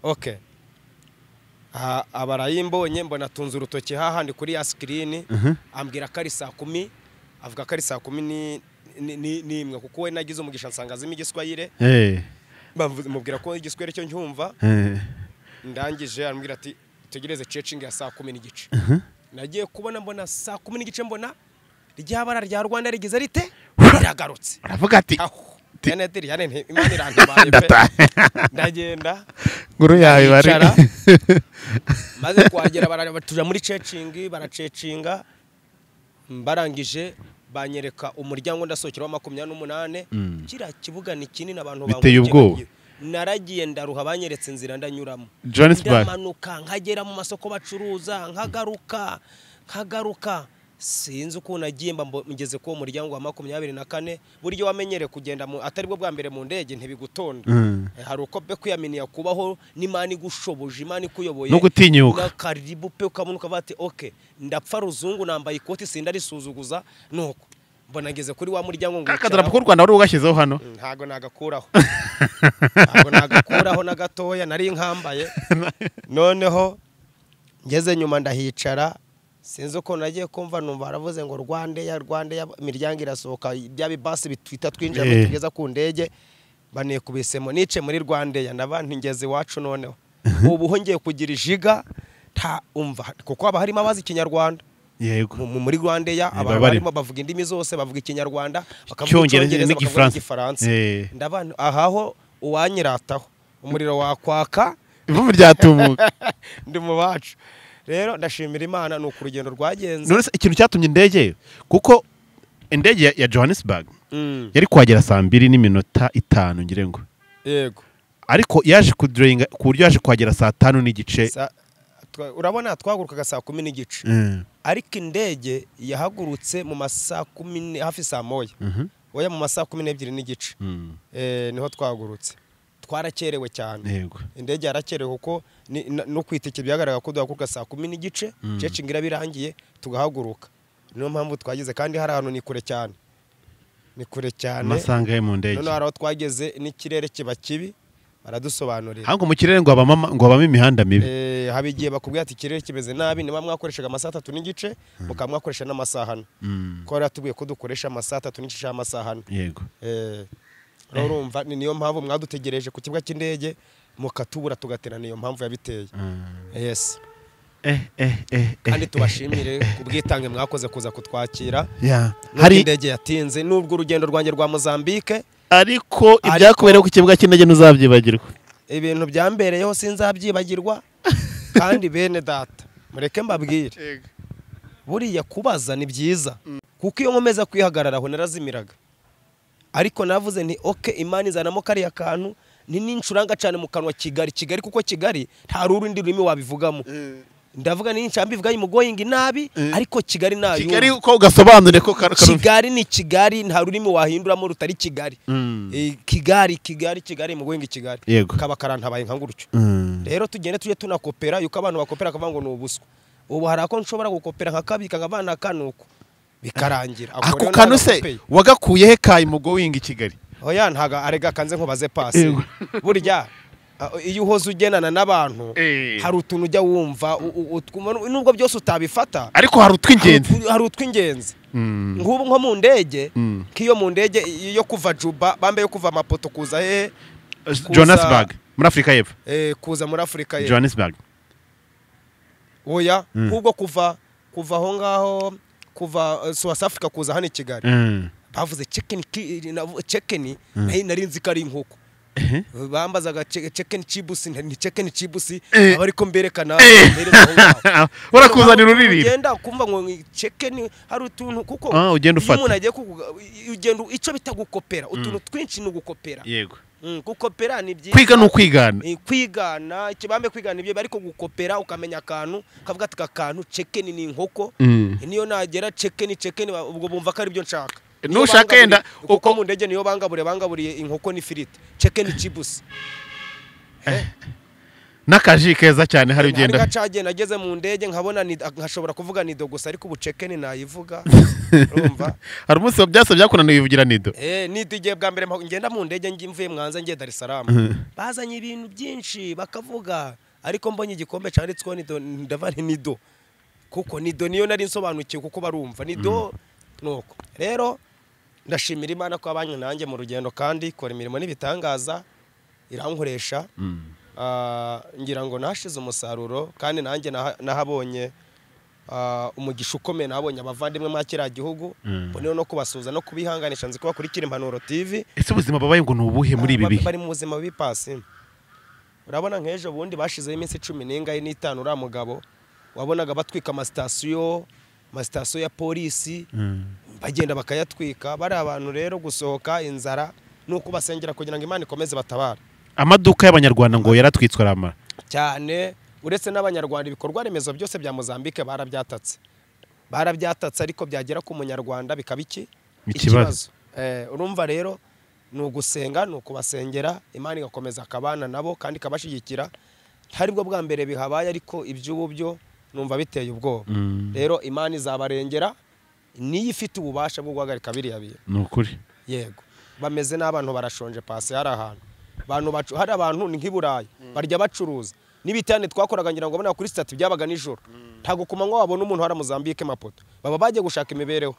Okay, abarayimbonye mbona tunze urutoki hahandi kuri ya screen ambwira ko ari saa 10, avuga ko ari saa 10 n'imwe kuko we nagize umugisha nsanga azimo igiswahili. Mubwira ko igiswahili cyo ncyumva. Ndangije arambwira ati tegereze checking ya saa 10:15. Nagiye kubona mbona saa 10:15 mbona ryabara rya Rwanda rigize rite riragarutse. Aravuga ati yane Imana irantabaye pe. Ndagenda nguru yawe bari maze kuhagera baratuja muri checking baracecinga barangije banyereka umuryango ndasohokera wa 28. Kira kibuga ni kinini abantu biteye ubwoba. Naragiye ndaruha banyeretse inzira ndanyuramo ndamanuka nkagera mu masoko bacuruza nkagaruka sinzi uko nagiye mba ngeze ko umuryango wa 24. Buryo wamenyere kugenda atari bwo bwa mbere mu ndege ntibigutonda. Hari uko be kwiyaminiya kubaho n'Imana igushoboje Imana ikuyoboye no gutinyuka na karibu pe ukamunuka bati okay ndapfa ruzungu nambaye ikoti sindarisuzuguza nuko mbona ngeze kuri wa muryango ngo akadarapo k'u Rwanda wari ugashyizeho hano. Ntago nagakuraho ntago nagakuraho na gatoya nari nkambaye. Noneho ngeze nyuma ndahicara sinzi uko nagiye kumva numva aravuze ngo Rwanda ya imiryango irasohoka bya bibasi bitwita twinjira tugeza ku ndege banekubisemo nice muri Rwanda ya nabantu ngeze iwacu. Noneho ubu ho ngiye kugira ijiga nta umva kuko haba harimo abazi ikinyarwanda. Yego muri Rwanda ya abantu barimo bavuga indimi zose bavuga ikinyarwanda bakavuga icyongereza bakavuga igifaransa. Ndabantu ahaho uwanyirataho umuriro wakwaka ivumbi ryatumuka ndi mu bacu. Rero ndashimira Imana nuko urugendo rwagenze. None ikintu cyatumye indege kuko indege ya Johannesburg yari kuhagera saa 2:05 ngire ngo. Yego ariko yaje kuduringa ku buryo yaje kuhagera saa 5:15. Urabona twahagurukaga saa 10:15 ariko indege yahagurutse mu masaa 10 hafi saa 1 oya mu masaa 12:15 niho twahagurutse. Twarakerewe cyane. Yego indege yarakerewe kuko no kwitike byagaragara ko duhaguruka saa 10:15 checking irabirangiye tugahaguruka. Niyo mpamvu twageze kandi hari ahantu ni kure cyane ni kure cyane amasanga mu ndege. None hari aho twageze n'ikirere kiba kibi baradusobanurira. Hango mu kirere ngo abama imihanda mibi. Habigiye bakubwira ati ikirere kimeze nabi niba mwakoreshaga amasaha 3:15 mukamwakoresha n'amasaha 4. Ko yaratubwiye ko dukoresha amasaha 3:15 amasaha 4. Yego urumva ni niyo mpamvu mwadutegereje ku kibuga cy'indege mukatubura tugaterana iyo mpamvu yabiteye. Yes. Kandi tubashimire kubwitange mwakoze kuza kutwakira. Hari indege yatinze nubwo urugendo rwanjye rwa Mozambique ariko ibyakubereye ku kibuga cy'indege ntuzabyibagirwa. Ibintu byambereyeho sinzabyibagirwa. Kandi bene data mureke mbabwire buriya kubaza ni byiza kuko iyo nkomeza kwihagararaho narazimiraga. Ariko navuze nti okay Imana izanamo kariya kantu ni nincuranga cyane mu kanwa Kigali Kigali kuko Kigali nta rundi rurimi wabivugamo. Ndavuga ni ncambi ivuga imugoying nabi ariko Kigali nayo Kigali uko ugasobanure ko Kigali ni Kigali nta rurimi wahinduramo rutari Kigali. Kigali Kigali Kigali imugoying Kigali kaba karantabaye nka ngurutyo. Rero tugende tuje tunakopera yuko abantu bakopera akavuga ngo ni ubuswa. Ubu hari ako nshobora gukopera nka kabika nkabana kanuko bikarangira. Ako kantu se wagakuye he kayi mugoying Kigali? Oya ntaga arega kanze nkubaze pasi. Burya iyo uhoze ugenana n'abantu hari utuntu ujya wumva nubwo byose utabifata ariko hari utw'ingenzi. Hari utw'ingenzi nk'ubu nko mu ndege nk'iyo mu ndege yo kuva Juba bambe yo kuva Maputo kuza he Johannesburg muri Afrika y'Epfo kuza muri Afrika y'Epfo Johannesburg. Oya nk'ubwo kuva aho ngaho kuva South Africa kuza hano i Kigali bavuze chicken nari nzi ko ari inkoko. Bambazaga chicken chips, ni chicken chips aba ariko mberekana mbereza. Urakuzanira uririra. Ugenda kumva ngo chicken hari utuntu kuko ugenda ufata. Umuntu agiye ugenda ico bita gukopera, utuntu twinshi ni ugukopera. Yego. Gukopera ni byiza. Kwiga no kwigana. Kwigana ikibambe kwigana ibyo ariko gukopera ukamenya akantu kavuga ati kakantu chicken ni inkoko. Niyo nagera chicken ubwo bumva ko ari byo nshaka. Nushaka yenda uko mu ndege niyo bangaburiye inkoko ni firiti chicken chips. Nakaji keza cyane hari ugenda. Hari nageze mu ndege nkabona nkashobora kuvuga nido gusa ariko ubu chicken nayivuga. Urumva? Hari umunsi byase byakunaniye uvugira nido. Nido igihe bwa mbere ngenda mu ndege mvuye Mwanza ngiye Dar es Salaam. Bazanye ibintu byinshi bakavuga ariko mbonye igikombe cyanditsweho nido ndava nti nido. Kuko nido niyo nari nsobanukiwe kuko barumva nido nuko. Rero ndashimira Imana ko abanye nanjye mu rugendo kandi ikora imirimo n'ibitangaza irankoresha. Ngira ngo nashize umusaruro kandi nanjye nahabonye umugisha ukomeye, nahabonye abavandimwe mwa kiriya gihugu, mboneyeho no kubasuhuza no kubihanganisha nzi ko bakurikira Impanuro TV. Ese ubuzima babaye ngo ni ubuhe muri ibi bihe? Bari mu buzima bubi pasi. Urabona nk'ejo bundi bashizeho iminsi 15 uriya mugabo wabonaga batwika amasitasiyo ya polisi bagenda bakayatwika. Bari abantu rero gusohoka inzara nuko basengera kugira ngo Imana ikomeze batabara. Amaduka y'abanyarwanda ngo yaratwitswe aramara cyane, uretse n'abanyarwanda ibikorwa remezo byose bya Mozambique barabyatatse ariko byagera ku munyarwanda bikaba iki ikibazo. Urumva rero ni ugusenga ni ukubasengera Imana igakomeza akabana nabo kandi ikabashigikira. Ntari bwo bwa mbere bihabaye ariko iby'ubu byo numva biteye ubwoba. Rero Imana izabarengera niyo ifite ububasha bwo guhagarika biriya bintu. Ni ukuri. Yego. Bameze n'abantu barashonje pasi hari ahantu. Abantu hari abantu ni nk'iburayi barya bacuruza. N'ibitane twakoraga ngira ngo bona kuri stati byabaga nijoro. Ntago kumanywa wabona umuntu hari Mozambique mapoto. Baba bagiye gushaka imibereho.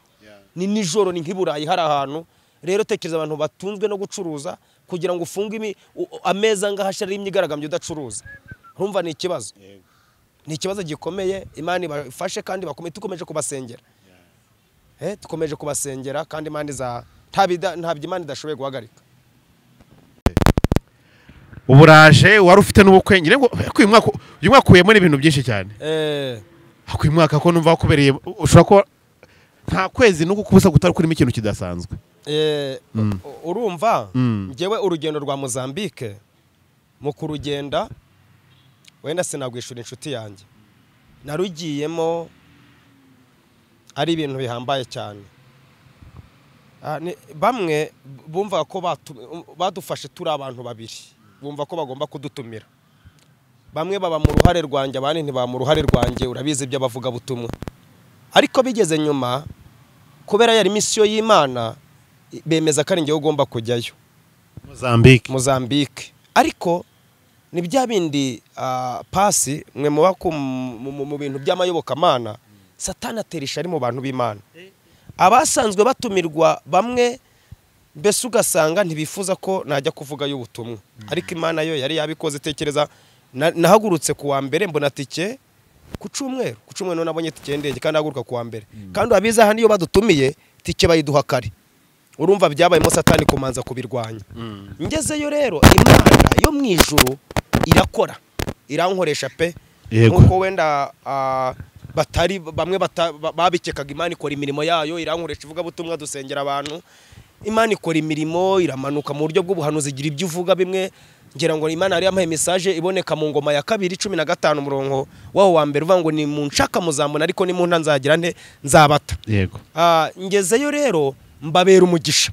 Ni nijoro ni nk'iburayi hari ahantu. Rero tekereza abantu batunzwe no gucuruza kugira ngo ufunge ameza ngahasha ari imyigaragambyo udacuruza. Urumva ni ikibazo. Ni ikibazo gikomeye. Imana ibafashe kandi bakomeye, tukomeje kubasengera. Tukomeje kubasengera kandi Imana iza ntabyo Imana idashoboye guhagarika. Uburaje wari ufite n'ubukwe ngira ngo uyu mwaka uyemo n'ibintu byinshi cyane. Uyu mwaka ko numva wakubereye ushobora ko nta kwezi nuko kubusa gutari kurimo ikintu kidasanzwe. Urumva ngewe urugendo rwa Mozambique mu kurugenda wenda sinagwishura inshuti yanjye. Narugiyemo ari ibintu bihambaye cyane. Bamwe bumva ko badufashe turi abantu babiri, bumva ko bagomba kudutumira. Bamwe baba mu ruhare rwanjye abandi ntibaba mu ruhare rwanjye, urabizi ibyo bavuga butumwa. Ariko bigeze nyuma kubera yari misiyo y'Imana bemeza ko ari njye ugomba kujyayo Mozambique. Ariko ni bya bindi pasi mwe muba mu bintu by'amayobokamana, Satani atera ishari mu bantu b'Imana. Abasanzwe batumirwa bamwe mbese ugasanga ntibifuza ko najya kuvuga y'ubutumwa. Ariko Imana yo yari yabikoze. Tekereza nahagurutse ku wa mbere mbona tike ku cyumweru, ku cyumweru nabonye tike y'indege kandi haguruka ku wa mbere. Kandi abiza hano iyo badutumiye tike bayiduha kare. Urumva byabayemo Satani kumanza kubirwanya. Ngezeyo rero Imana yo mu ijuru irakora, irankoresha pe. Nkuko wenda batari bamwe babikekaga, Imana ikora imirimo yayo, irankoresha ivuga butumwa, dusengera abantu. Imana ikora imirimo, iramanuka mu buryo bw'ubuhanuzi, igira ibyo uvuga bimwe. Ngira ngo Imana yari yampaye message iboneka mu ngoma ya 2 15 umurongo waho wa mbere uvuga ngo ni mu nshaka muzambona ariko ni mu nta nzagira nte nzabata. Yego. Ngezeyo rero mbabera umugisha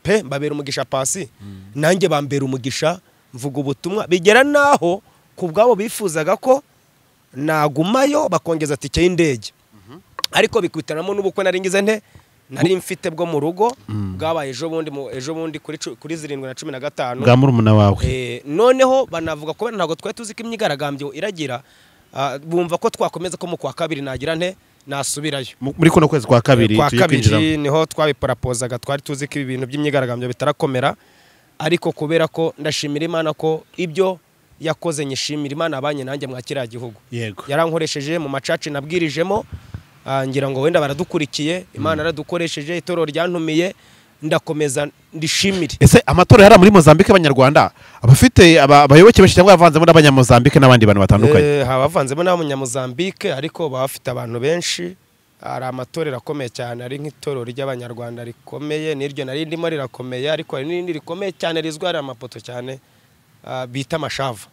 pe, mbabera umugisha pasi. Nanjye bambera umugisha mvuga ubutumwa bigera naho kubwabo bifuzaga ko nagumayo bakongeza tike y'indege. Ariko bikwitanamo n'ubukwe nari ngize nte nari mfite bwo mu rugo bwabaye ejo bundi kuri 7 na 15 bwa murumuna wawe. Noneho banavuga ko ntago twari tuzi ko imyigaragambyo iragira, bumva ko twakomeza ko mu kwa kabiri nagira nte nasubirayo. Muri kuno kwezi kwa kabiri tugiye kwinjira niho twabiparapozaga, twari tuzi ko ibintu by'imyigaragambyo bitarakomera. Ariko kubera ko ndashimira Imana ko ibyo yakoze, nyishimira Imana abanye nanjye mwa kiriya gihugu. Yarankoresheje mu macaci nabwirijemo, ngira ngo wenda baradukurikiye, Imana yaradukoresheje, itorero ryantumiye, ndakomeza ndishimire. Ese amatora yari muri Mozambique abanyarwanda abafite abayoboke benshi cyangwa avanzemo n'abanyamozambique n'abandi bantu batandukanye? Abavanzemo n'abanyamozambique ariko bafite abantu benshi. Hari amatorero akomeye cyane, ari nk'itorero ry'abanyarwanda rikomeye, n'iryo nari ndimo rirakomeye, ariko hari n'irindi rikomeye cyane rizwi hari amapoto cyane bita Mashava.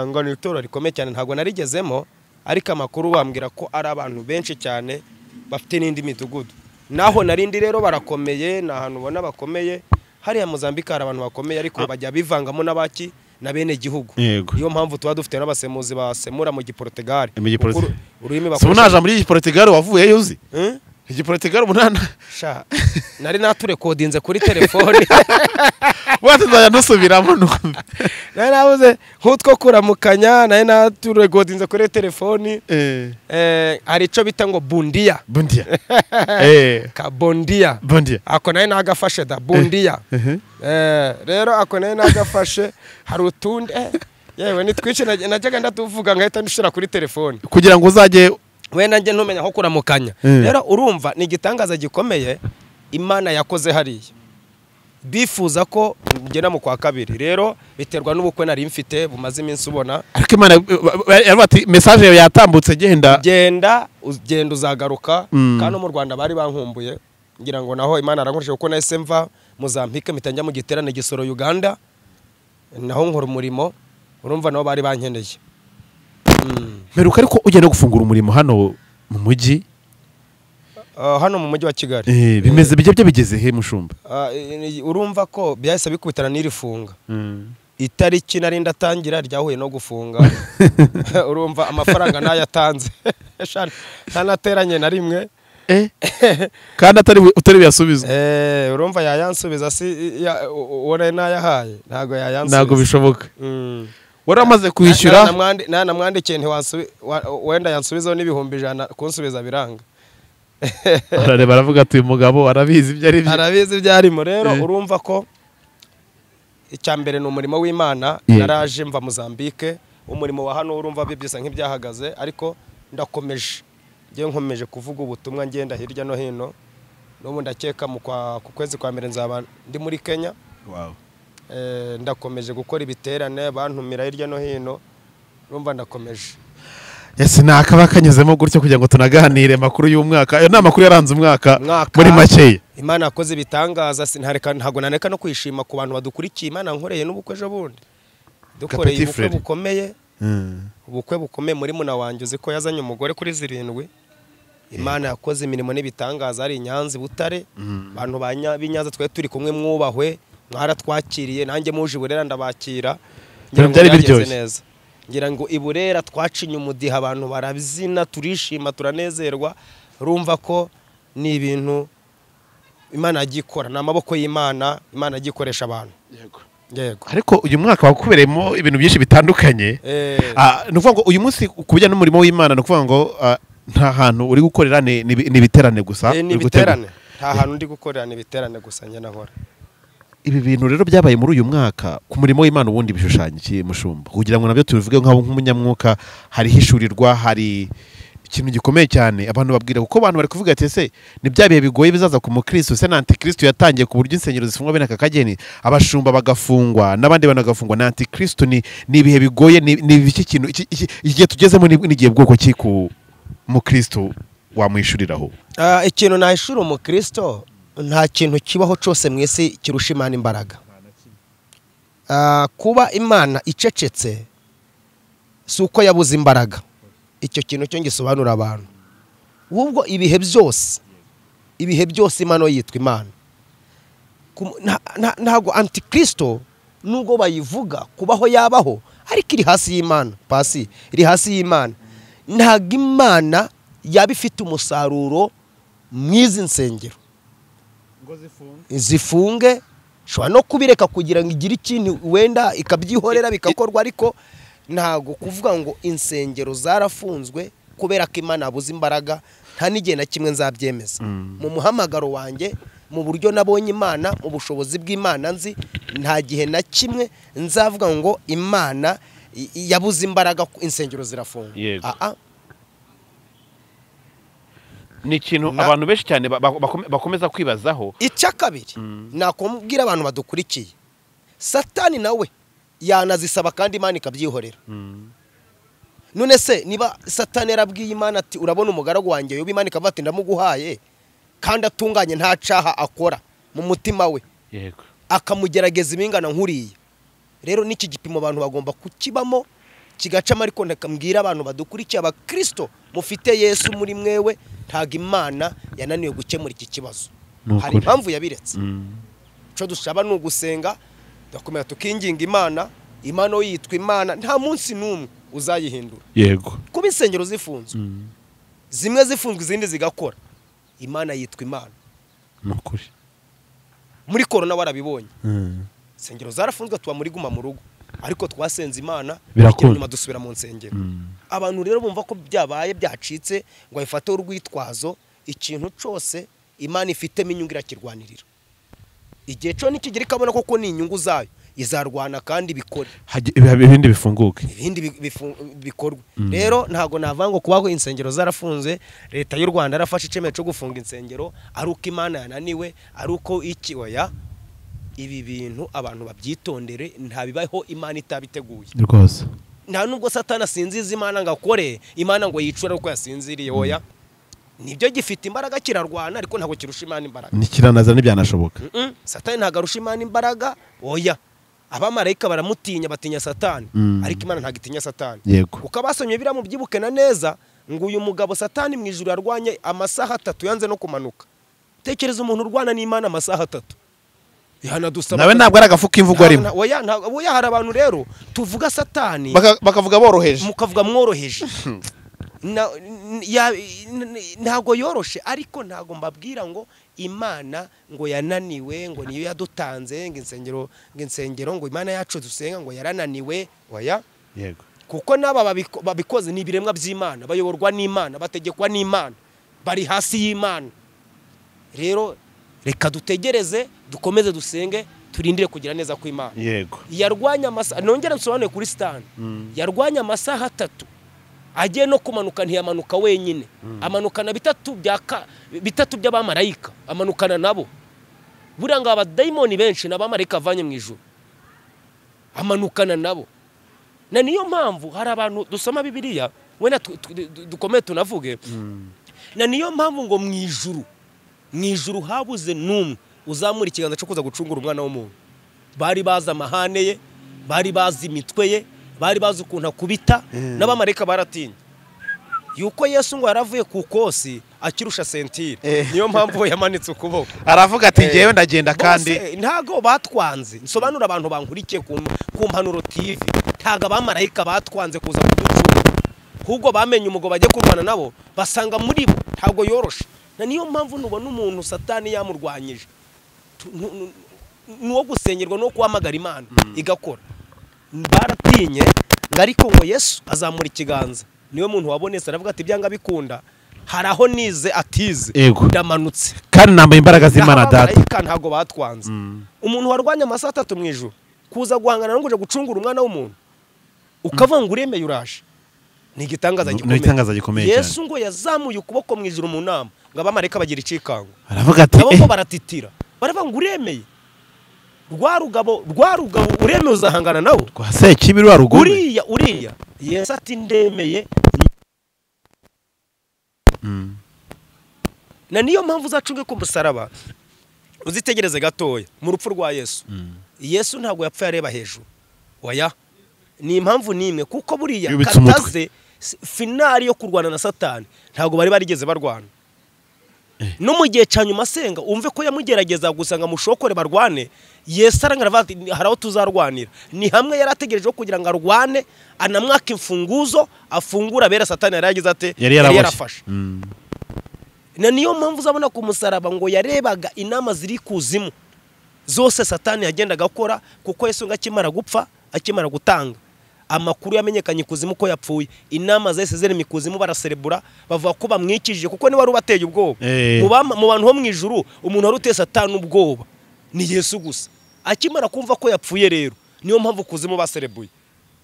Ngo ni itorero rikomeye cyane, ntabwo narigezemo, ariko amakuru bambwira ko ari abantu benshi cyane bafite n'indi midugudu. Naho narindi rero barakomeye, ni ahantu ubona bakomeye. Hariya Mozambique hari abantu bakomeye, ariko bajya bivangamo n'abaki na bene gihugu. Niyo mpamvu tuba dufite n'abasemuzi basemura mu Giportugal. Ururimi bakoresha. Unaje muri Giportugal wavuyeyo uzi? Igiportugal umunana. Sha nari naturekodinze kuri telefone. Watazaya nusubiramo nuko. Nari nabuze nk'utwo kuramukanya, nari naturekodinze kuri telefone. Hari ico bita ngo bundia. Bundia. Ka bondia. Bondia. Ako nari nagafashe da bundia. Rero ako nari nagafashe hari utundi yewe nitwice najyaga ndatuvuga ngahita ndishira kuri telefone kugira ngo uzaje we nanjye ntumenya aho kuramukanya. Rero urumva ni igitangaza gikomeye Imana yakoze hariya. Bifuza ko ngena mu kwa kabiri, rero biterwa n'ubukwe nari mfite bumaze iminsi ubona. Ariko Imana yaravuze ati message yawe yatambutse, genda genda ugenda uzagaruka. Kandi mu Rwanda bari bankumbuye, ngira ngo naho Imana arankoresha kuko nahise mva Mozambique mpita mu giterane Gisoro Uganda, naho nkora umurimo, urumva nabo bari bankeneye. Mperuka ariko ugenda gufungura umurimo hano mu mujyi, hano mu mujyi wa Kigali. Bimeze bijye byo bigeze he mushumba? Urumva ko byahise bikubitana n'iri funga. Itariki nari ndatangira ryahuye no gufunga. Urumva amafaranga nayatanze ntanateranye na rimwe. Kandi atari utari biyasubiza. Urumva yayansubiza si uwo nayahaye, ntago yayansubiza. Ntago bishoboka. Wari amaze kwishyura. Namwandikiye ntiwansubi wenda yansubizaho n'ibihumbi 100 kunsubiza biranga. Arareba aravuga ati uyu mugabo arabizi ibyo ari byo. Arabizi ibyo arimo. Rero urumva ko icya mbere ni umurimo w'Imana. Naraje mva Mozambique, umurimo wa hano urumva byisa nk'ibyahagaze, ariko ndakomeje. Ngiye nkomeje kuvuga ubutumwa ngenda hirya no hino. N'ubu ndakeka mu kwa ku kwezi kwa mbere nzaba ndi muri Kenya. Wow. Ndakomeje gukora ibiterane bantumira hirya no hino, urumva ndakomeje. Yes, nakaba kanyuzemo gutyo kugira ngo tunaganire makuru y'umwaka. Ayo ni amakuru yaranze umwaka muri make. Imana yakoze ibitangaza, sintareka ntago naneka no kwishima ku bantu badukurikiye. Imana nkoreye n'ubukwe ejo bundi. Dukoreye ubukwe bukomeye. Ubukwe bukomeye muri muna wanjye, uzi ko yazanye umugore kuri 7. Imana yakoze imirimo n'ibitangaza ari Nyanza Butare. Abantu b'Inyanza twe turi kumwe mwubahwe, mwaratwakiriye, nanjye muje Burera ndabakira. Ngira ngo byari biryoshye. Ngira ngo iburera twacinye umudiha, abantu barabyina, turishima, turanezerwa. Urumva ko ni ibintu Imana agikora, ni amaboko y'Imana, Imana agikoresha abantu. Yego. Yego. Ariko uyu mwaka wakubereyemo ibintu byinshi bitandukanye. Ni ukuvuga ngo uyu munsi kubijya n'umurimo w'Imana, ni ukuvuga ngo nta hantu uri gukorera ni ibiterane gusa. Ni ibiterane. Nta hantu ndi gukorera, ni ibiterane gusa njye nahora. Ibi bintu rero byabaye muri uyu mwaka ku murimo w'Imana ubundi bishushanya iki mushumba? Kugira ngo nabyo tubivuge nk'umunyamwuka, hari hishurirwa, hari ikintu gikomeye cyane abantu babwira, kuko abantu bari kuvuga ati ese ni bya bihe bigoye bizaza ku mukristo, se na antikristo yatangiye ku buryo insengero zifungwa bene aka kageni, abashumba bagafungwa n'abandi bantu bagafungwa na antikristo. Ni ibihe bigoye, ni iki kintu igihe tugezemo, ni igihe bwoko ki ku mukristo wamwishuriraho? Ikintu nahishura umukristo, nta kintu kibaho cyose mu isi kirusha Imana imbaraga. Kuba Imana icecetse si uko yabuze imbaraga, icyo kintu cyo ngisobanura abantu. Ubwo ibihe byose, ibihe byose Imana yitwa Imana. Ntago antikristo nubwo bayivuga kubaho yabaho, ariko iri hasi y'Imana, pasi iri hasi y'Imana. Ntago Imana yaba ifite umusaruro mwizi nsengero zifunge, shobora no kubireka kugira ngo igire ikintu wenda ikabyihorera bikakorwa, ariko ntago kuvuga ngo insengero zarafunzwe kubera ko Imana abuze imbaraga, nta n'igihe na kimwe nzabyemeza. Mu muhamagaro wanjye, mu buryo nabonye Imana, mu bushobozi bw'Imana nzi, nta gihe na kimwe nzavuga ngo Imana yabuze imbaraga insengero zirafunga. Ni ikintu abantu benshi cyane bakomeza kwibazaho. Icya kabiri nakubwira abantu badukurikiye, Satani nawe yanazisaba kandi Imana ikabyihorera. None se niba Satani yarabwiye Imana ati urabona umugaragu wanjye Yobu, Imana ikavuga ati ndamuguhaye kandi atunganye nta caha akora mu mutima we, yego, akamugerageza ibingana nkuriya. Rero n'iki gipimo abantu bagomba kukibamo kigacamo. Ariko ndakambwira abantu badukurikiye, abakristo mufite Yesu muri mwewe, ntago Imana yananiwe gukemura iki kibazo. Hari impamvu yabiretse. Ico dushaba ni ugusenga, tugakomera tukinginga Imana. Imana yitwa Imana, nta munsi n'umwe uzayihindura. Yego. Kuba insengero zifunzwe, zimwe zifunzwe izindi zigakora, Imana yitwa Imana. Nukuri. Muri corona warabibonye. Insengero zarafunzwe tuba muri guma mu rugo, ariko twasenze Imana nyuma dusubira mu nsengero. Abantu rero bumva ko byabaye byacitse ngo bayifate urwitwazo. Ikintu cyose Imana ifitemo inyungu irakirwanirira. Igihe cyo nikigera ikabona koko ni inyungu zayo, izarwana kandi bikore, ibindi bifunguke, ibindi bikorwe. Rero ntago navuga ngo kubaho insengero zarafunze, leta y'u Rwanda yarafashe icyemezo cyo gufunga insengero ari uko Imana yananiwe, ari uko iki, oya. Ibi bintu abantu babyitondere, nta bibaho Imana itabiteguye rwose. Nta nubwo Satani asinziza Imana ngo akore, Imana ngo yicure uko yasinziriye, oya. Nibyo gifite imbaraga kirarwana, ariko ntabwo kirusha Imana imbaraga. Nikiranaza ntibyanashoboka. Satani ntago arusha Imana imbaraga, oya. Abamarayika baramutinya, batinya Satani, ariko Imana ntago itinya Satani. Kuko abasomye biriya mubyibuke na neza ngo uyu mugabo Satani mu ijuru yarwanye amasaha 3 yanze no kumanuka. Tekereza umuntu urwana n'Imana amasaha 3. Nawe ntabwo ari agafu k'imvugo arimo. Oya, oya, hari abantu rero tuvuga Satani bakavuga boroheje, mukavuga mworoheje. Ntago yoroshe, ariko ntago mbabwira ngo Imana ngo yananiwe, ngo niyo yadutanze, ngo insengero, ngo insengero, ngo Imana yacu dusenga ngo yarananiwe, oya. Yego. Kuko naba babikoze ni ibiremwa by'Imana, bayoborwa n'Imana, bategekwa n'Imana, bari hasi y'Imana. Rero reka dutegereze, dukomeze dusenge, turindire kugira neza kw'Imana. Yego. Yarwanya amasaha, nongera nsobanure kuri Satani. Yarwanya amasaha 3. Agiye no kumanuka ntiyamanuka wenyine. Amanukana bitatu by'abamarayika, amanukana nabo. Buriya ngo abadayimoni benshi n'abamarayika avanye mu ijuru, amanukana nabo. Na niyo mpamvu hari abantu dusoma Bibiliya wenda dukomeye tunavuge. Na niyo mpamvu ngo mu ijuru habuze n'umwe uzamura ikiganza cyo kuza gucungura umwana w'umuntu. Bari bazi amahane ye, bari bazi imitwe ye, bari bazi ukuntu akubita, n'abamarayika baratinya. Yuko Yesu ngo yaravuye ku kosi akirusha sentire, niyo mpamvu yamanitse ukuboko aravuga ati ngewe ndagenda. Kandi ntago batwanze. Nsobanura abantu bankurikiye ku Mpanuro TV, ntago abamarayika batwanze kuza kuducunga, ahubwo bamenye umugabo bagiye kurwana nabo basanga muri bo ntago yoroshe. Na niyo mpamvu nubona umuntu Satani yamurwanyije, nuwo gusengerwa no kuhamagara Imana igakora. Baratinye ariko ngo Yesu azamura ikiganza, niwe muntu wabonetse aravuga ati byanga bikunda, hari aho nize atize ndamanutse kandi nambaye imbaraga z'Imana data. Ntago batwanze. Umuntu warwanya amasaha 3 mu ijuru kuza guhangana no kuja gucungura umwana w'umuntu, ukavuga ngo uremeye uraje, ni igitangaza gikomeye. Yesu ngo yazamuye ukuboko mu ijuru mu nama ngo abamarayika bagira icikango, aravuga ati nabo baratitira, baravuga ngo uremeye rwa rugabo uremeye uzahangana nabo rwa Sekibi rwa rugome uriya. Yesu ati ndemeye. Na niyo mpamvu uzacunge ku musaraba, uzitegereze gatoya mu rupfu rwa Yesu. Yesu ntabwo yapfuye areba hejuru, oya. Ni impamvu nimwe, kuko buriya kataze finali yo kurwana na Satani ntabwo bari barigeze barwana. No mu gihe cya nyuma asenga umve ko yamugerageza gusa ngo amushokore barwane, Yesu arangara ati hari aho tuzarwanira. Ni hamwe yarategereje kugira ngo arwane, anamwaka imfunguzo afungura bera Satani yari yagize ate, yari yarafashe. Na niyo mpamvu uzabona ku musaraba ngo yarebaga inama ziri kuzimu zose Satani yagendaga akora, kuko Yesu ngo akimara gupfa, akimara gutanga amakuru yamenyekanye kuzimu ko yapfuye, inama zese ziri mu kuzimu baraserebura, bavuga ko bamwikije kuko ni wari ubateye ubwoba. Mu bantu ho mu ijuru umuntu wari uteye Satani ubwoba ni Yesu gusa. Akimara kumva ko yapfuye rero niyo mpamvu kuzimu baserebuye.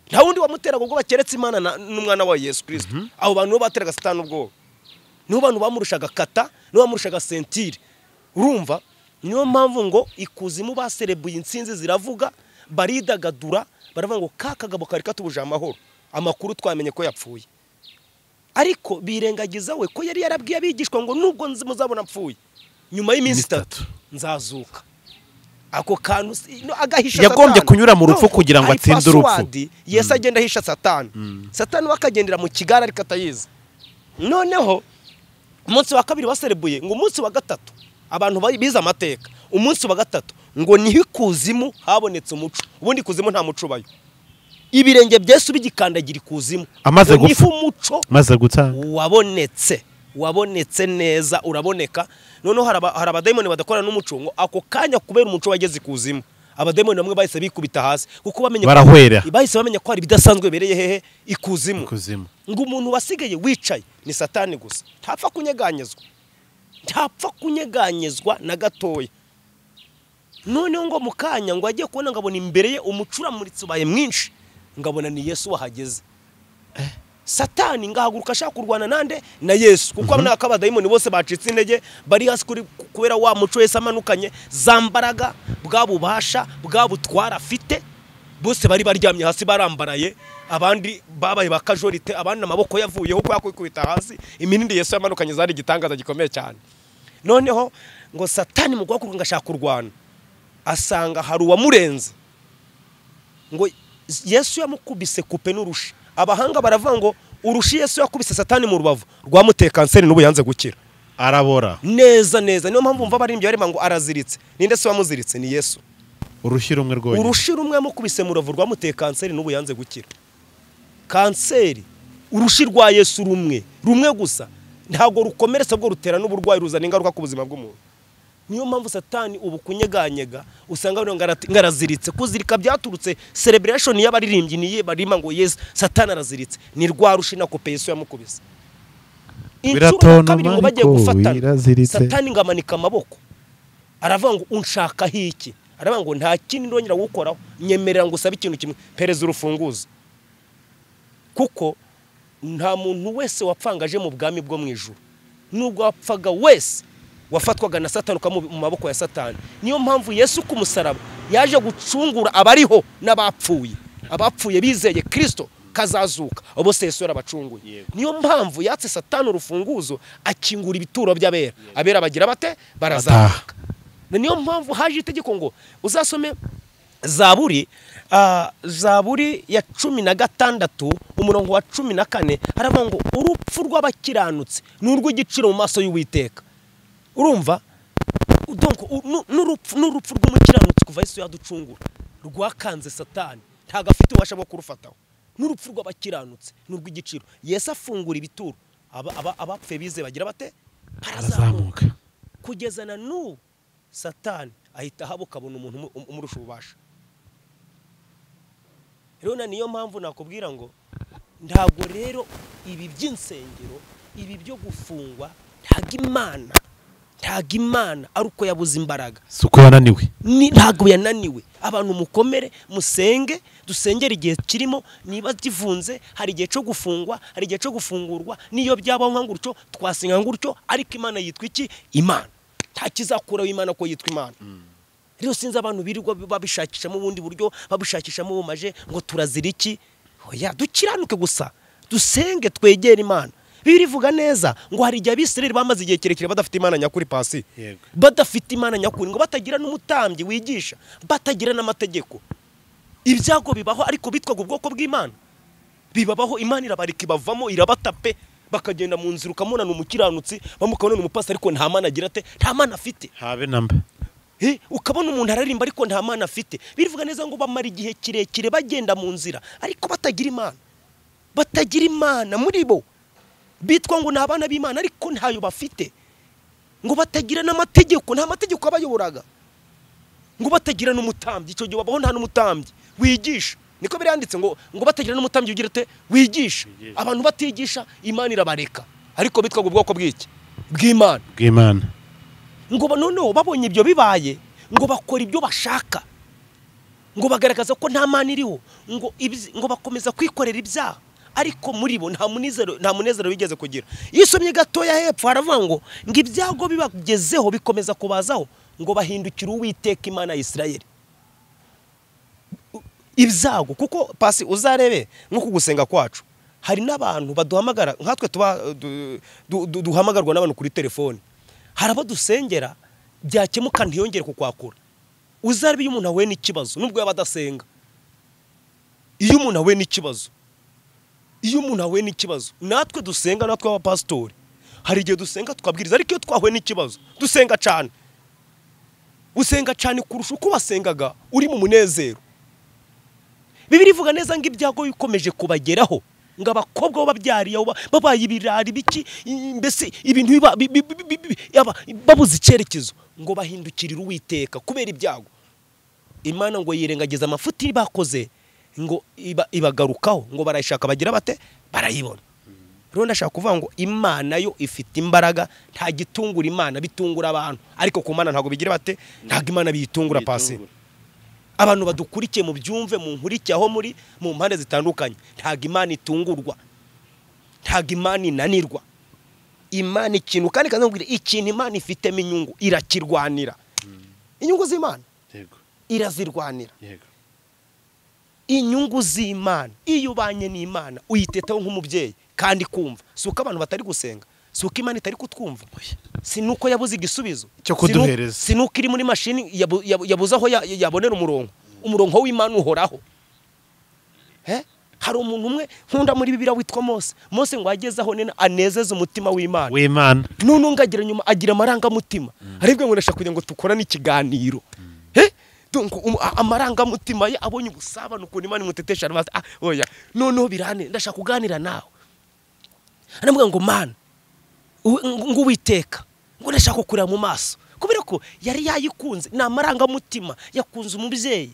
Nta wundi wamuteraga ubwoba keretse Imana n'umwana wa Yesu Kristo. Abo bantu bo bateraga Satani ubwoba. Niho bantu bamurushaga kata, niho bamurushaga sentire. Urumva niyo mpamvu ngo ikuzimu baserebuye insinzi ziravuga, baridagadura, baravuga ngo ka kagabo kari katubuje amahoro, amakuru twamenye ko yapfuye. Ariko birengagiza we ko yari yarabwiye abigishwa ngo nubwo muzabona mpfuye nyuma y'iminsi itatu nzazuka. Ako kantu agahisha yagombye kunyura mu rupfu kugira ngo atsinde urupfu. Yesu agenda ahisha Satani. Satani wakagendera mu kigara ariko atayizi. Noneho umunsi wa kabiri baserebuye, ngo umunsi wa gatatu abantu bize amateka, umunsi wa gatatu ngo niho ikuzimu habonetse umuco. Ubundi ikuzimu nta muco ubayo. Ibirenge bya Yesu bigikandagira ikuzimu, amaze gupfa, umuco maze gutanga wabonetse neza, uraboneka. Noneho hari abadayimoni badakora n'umuco, ngo ako kanya kubera umuco wageze ikuzimu, abadayimoni bamwe bahise bikubita hasi kuko bamenye, barahwera, bahise bamenya ko hari ibidasanzwe bereye hehe ikuzimu. Ngo umuntu wasigaye wicaye ni Satani gusa, ntapfa kunyeganyezwa, ntapfa kunyeganyezwa na gatoya. Noneho ngo mukanya ngo agiye kubona ngabona imbere ye umucuramuritsi ubaye mwinshi, ngabona ni Yesu wahageze. Satani ngahaguruka ashaka kurwana nande na Yesu, kuko abana k'abadayimoni bose bacitse intege, bari hasi kuri kubera wa muco Yesu amanukanye, zambaraga bwa bubasha bwa butwara afite, bose bari baryamye hasi barambaraye, abandi babaye bakajorite, abandi amaboko yavuyeho ko yakwikubita hasi. Iminindi Yesu yamanukanye zari igitangaza gikomeye cyane. Noneho ngo Satani mu guhaguruka ngashaka kurwana, asanga hari uwamurenze, ngo Yesu yamukubise kupe n'urushi. Abahanga baravuga ngo urushi Yesu yakubise Satani mu rubavu rwamuteye kanseri n'ubu yanze gukira, arabora neza neza. Niyo mpamvu mva baririmbye barimo ngo araziritse. Ninde se wamuziritse? Ni Yesu. Urushi rumwe rwonyine, urushi rumwe yamukubise mu rubavu rwamuteye kanseri n'ubu yanze gukira. Kanseri, urushi rwa Yesu rumwe rumwe gusa ntago rukomeretsa, bwo rutera n'uburwayi, ruzana ingaruka ku buzima bw'umuntu. Niyo mpamvu Satani ubu kunyeganyega usanga ngaraziritse. Kuzirika byaturutse celebration y'abaririmbyi niye barima ngo Yesu Satani araziritse, ni rwa rushi na kope Yesu yamukubise. Inshuro kabiri ngo bagiye gufatana, Satani ngamanika amaboko aravuga ngo unshaka hiki, aravuga ngo nta kindi ndongera gukoraho, nyemerera ngo usabe ikintu kimwe, pereza urufunguzo. Kuko nta muntu wese wapfangaje mu bwami bwo mu ijuru, nubwo wapfaga wese wafatwaga na Satani ukamu mu maboko ya Satani. Niyo mpamvu Yesu ku musaraba yaje gucungura abariho n'abapfuye. Abapfuye bizeye Kristo kazazuka, abo se Yesu yarabacunguye. Niyo mpamvu yatse Satani urufunguzo akingura ibituro by'abera, abera bagira bate? Barazamuka. Niyo mpamvu haje itegeko ngo uzasome Zaburi, Zaburi ya 16 umurongo wa 14, haravuga ngo urupfu rw'abakiranutsi n'urw'igiciro mu maso y'Uwiteka. Urumva donc n'urupfu rw'umukiranutsi kuva Yesu yaducungura rwakanze Satani, ntago afite ubasha bwo kurufataho. N'urupfu rw'abakiranutsi n'urw'igiciro. Yesu afungura ibituro, abapfe bize bagira bate? Barazamuka. Kugeza na n'ubu Satani ahita ahabuka abona umuntu umurusha ububasha. Rero niyo mpamvu nakubwira ngo ntabwo rero ibi by'insengero, ibi byo gufungwa, ntago Imana ari uko yabuze imbaraga, suko yananiwe, ntago yananiwe. Abantu mukomere, musenge, dusengere igihe kirimo. Niba givunze hari igihe cyo gufungwa, hari igihe cyo gufungurwa, niyo byabaho nka gutyo twasenga gutyo, ariko Imana yitwa iki? Imana. Nta kizakuraho Imana ko yitwa Imana. Rero sinzi abantu birirwa babishakishamo ubundi buryo, babishakishamo ubumaje ngo turazira iki? Oya, dukiranuke gusa, dusenge, twegere Imana. Birivuga neza ngo hari igihe Abisirayeli bamaze igihe kirekire badafite Imana nyakuri pasi, badafite Imana nyakuri, ngo batagira n'umutambyi wigisha, batagira n'amategeko. Ibyago bibaho, ariko bitwaga ubwoko bw'Imana. Bibabaho, Imana irabarika ibavamo, irabatape, bakagenda mu nzira ukamubona ni umukiranutsi, bamukabona ni umupasi, ariko nta Mana agira ate? Nta Mana afite. Habe namba. Ukabona umuntu ararimba ariko nta Mana afite. Birivuga neza ngo bamara igihe kirekire bagenda mu nzira ariko batagira Imana, batagira Imana muri bo. Bitwa ngo ni abana b'Imana ariko ntayo bafite, ngo batagira n'amategeko, nta mategeko abayoboraga, ngo batagira n'umutambyi. Icyo gihe babaho nta n'umutambyi wigisha, niko biranditse ngo batagira n'umutambyi ugira ate? Wigisha. Abantu batigisha Imana irabareka, ariko bitwa ngo ubwoko bw'iki? Bw'Imana. Bw'Imana. Ngo noneho babonye ibyo bibaye, ngo bakora ibyo bashaka, ngo bagaragaza ko nta Mana iriho, ngo bakomeza kwikorera ibyaha. Ariko muri bo nta munezero bigeze kugira. Iyo usomye gatoya hepfo haravuga ngo ibyago bibagezeho bikomeza kubazaho ngo bahindukire Uwiteka Imana ya Isirayeli. Ibyago kuko pasi uzarebe nko kugusenga kwacu hari n'abantu baduhamagara nkatwe tuba duhamagarwa n'abantu kuri telefone, hari abo dusengera byakemuka ntiyongere kukwakura. Uzarebe iyo umuntu ahuye n'ikibazo nubwo yaba adasenga, iyo umuntu ahuye n'ikibazo, iyo umuntu ahuye n'ikibazo, natwe dusenga, natwe abapasitori hari igihe dusenga twabwiriza, ariko iyo twahuye n'ikibazo dusenga cyane, usenga cyane kurusha uko wasengaga uri mu munezero. Bibiliya ivuga neza ngo ibyago bikomeje kubageraho, ngo abakobwa babyariye babaye ibirari biki, mbese ibintu babuze icyerekezo, ngo bahindukirire Uwiteka kubera ibyago. Imana ngo yirengagiza amafuti bakoze, ngo ibagarukaho, ngo barayishaka bagira bate barayibona. Rero ndashaka kuvuga ngo Imana yo ifite imbaraga, nta gitungura Imana, bitungura abantu, ariko ku Mana ntago bigira bate, ntago Imana biyitungura pasi. Abantu badukurikiye mu byumve, mu nkurikiye aho muri mu mpande zitandukanye, ntago Imana itungurwa, ntago Imana inanirwa. Imana ikintu kandi kanzubwira ikintu Imana ifitemo inyungu irakirwanira. Inyungu z'Imana yego irazirwanira. Yego inyungu z'Imana, iyo ubanye n'Imana uyitetaho nk'umubyeyi kandi kumva. Si uko abantu batari gusenga, si uko Imana itari kutwumva, si nuko yabuze igisubizo cyo kuduhereza, si nuko iri muri mashini yabuze aho yabonera umurongo. Umurongo w'Imana uhoraho. Hari umuntu umwe nkunda muri Bibiliya witwa Mose. Mose ngo ageze aho nena anezeze umutima w'Imana. W'Imana. None ngagira nyuma agira amarangamutima. Aribwo ngo ndashaka kugira ngo tukorane ikiganiro. Donc amarangamutima ye abonye ubusabane ukuntu Imana imutetesha, arabaza ah oya noneho birane ndashaka kuganira nawe. Aramubwira ngo Mana ngo Uwiteka ngo ndashaka kureba mu maso, kubera ko yari yayikunze, ni amarangamutima, yakunze umubyeyi.